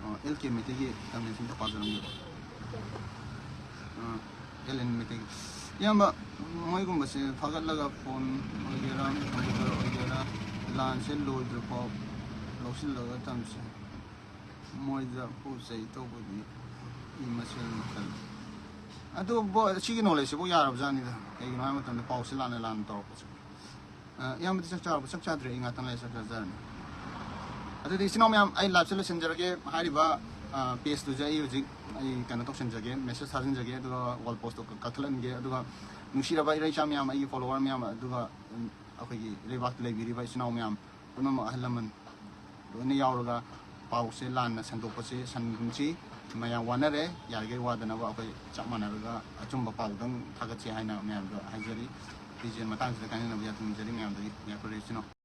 ꯑꯣ, ꯑꯦꯜ ꯀꯦ ꯃꯩꯇꯩꯒꯤ ꯀꯃꯦꯟꯁꯤꯡꯗꯣ ꯄꯥꯖꯔꯝꯒꯦꯕ꯫ ꯑꯥ, ꯑꯦꯜ ꯑꯦꯟ ꯃꯩꯇꯩꯒꯤ꯫ ꯏꯌꯥꯝꯕ, ꯃꯣꯏꯒꯨꯝꯕꯁꯦ ꯐꯥꯒꯠꯂꯒ ꯐꯣꯟ ꯑꯣꯏꯒꯦꯔꯥ, ꯀꯝꯄ꯭ꯌꯨꯇꯔ ꯑꯣꯏꯒꯦꯔꯥ, ꯂꯥꯟꯁꯦ ꯂꯣꯏꯗ꯭ꯔꯤꯐꯥꯎ ꯂꯧꯁꯤꯜꯂꯒ ꯊꯝꯁꯦ꯫ ꯃꯣꯏꯗ ꯄꯣꯠ ꯆꯩ ꯇꯧꯕꯗꯤ ꯃꯤ ꯃꯁꯦꯜ ꯃꯈꯜ꯫ ꯑꯗꯨ ꯕꯣ-, ꯁꯤꯒꯤ ꯅꯣꯂꯦꯖꯁꯤꯕꯨ ꯌꯥꯔꯕꯖꯥꯠꯅꯤꯗ꯫ ꯀꯩꯒꯤꯅꯣ ꯍꯥꯏꯕ ꯃꯇꯝꯗ ꯄꯥꯎꯁꯦ ꯂꯥꯟꯅ ꯂꯥꯟꯅ ꯇꯧꯔꯛꯄꯁꯦ꯫ ꯑ, ꯏꯌꯥꯝꯕꯗꯤ ꯆꯥꯛ ꯆꯥꯔꯕꯣ? ꯆꯥꯛ ꯆꯥꯗ꯭ꯔꯦ, ꯑꯩ ꯉꯥꯛꯇꯪ ꯂꯩꯔ ꯆꯥꯛ ꯆꯥꯖꯔꯅꯤ꯫ ꯑꯗꯨꯗꯤ ꯏꯆꯤꯟ ꯏꯅꯥꯎ ꯃꯌꯥꯝ, ꯑꯩ ꯂꯥꯏꯞꯁꯦ ꯂꯣꯏꯁꯤꯟꯖꯔꯒꯦ꯫ ꯍꯥꯏꯔꯤꯕ, ꯑ, ꯄꯦꯖꯇꯨꯁꯦ ꯑꯩ ꯍꯧꯖꯤꯛ ꯑꯩ ꯀꯩꯅꯣ ꯇꯧꯁꯤꯟꯖꯒꯦ, ꯃꯦꯁꯦꯖ ꯊꯥꯖꯤꯟꯖꯒꯦ, ꯑꯗꯨꯒ ꯋꯥꯜ ꯄꯣꯁꯇꯣ ꯀꯛ-, ꯀꯛꯊꯠꯍꯟꯒꯦ꯫ ꯑꯗꯨꯒ ꯅꯨꯡꯁꯤꯔꯕ ꯏꯔꯩꯆꯥ ꯃꯌꯥꯝ, ꯑꯩꯒꯤ ꯐꯣꯂꯣꯋꯔ ꯃꯌꯥꯝ, ꯑꯗꯨꯒ, ꯎꯝ, ꯑꯩꯈꯣꯏꯒꯤ ꯂꯩꯕꯥꯛꯇ ꯂꯩꯕꯤꯔꯤꯕ ꯏꯆꯤꯟ ꯏꯅꯥꯎ ꯃꯌꯥꯝ ꯄꯨꯝꯅꯃꯛ, ꯑꯍꯜ ꯂꯃꯟ ꯂꯣꯏꯅ ꯌꯥꯎꯔꯒ ꯄꯥꯎꯁꯦ ꯂꯥꯟꯅ ꯁꯟꯗꯣꯛꯄꯁꯦ ꯁꯟꯒꯨꯝꯁꯤ꯫ ꯃꯌꯥꯝ ꯋꯥꯅꯔꯦ, ꯌꯥꯔꯤꯈꯩ ꯋꯥꯗꯅꯕ ꯑꯩꯈꯣꯏ ꯆꯞ ꯃꯥꯟꯅꯔꯒ ꯑꯆꯨꯝꯕ ꯄꯥꯎꯗꯪ ꯊꯥꯒꯠꯁꯤ ꯍꯥꯏꯅ ꯃꯌꯥꯝꯗ ꯍꯥꯏꯖꯔꯤ꯫ ꯕꯤ ꯖꯤ ꯑꯦꯟ ꯃꯇꯥꯡꯁꯤꯗ ꯀꯥꯏꯅꯅꯕ ꯌꯥꯊꯪ ꯅꯤꯖꯔꯤ ꯃꯌꯥꯝꯗꯒꯤ꯫ ꯌꯥꯏꯐꯔꯦ ꯏꯆꯤꯟ ꯏꯅꯥꯎ꯫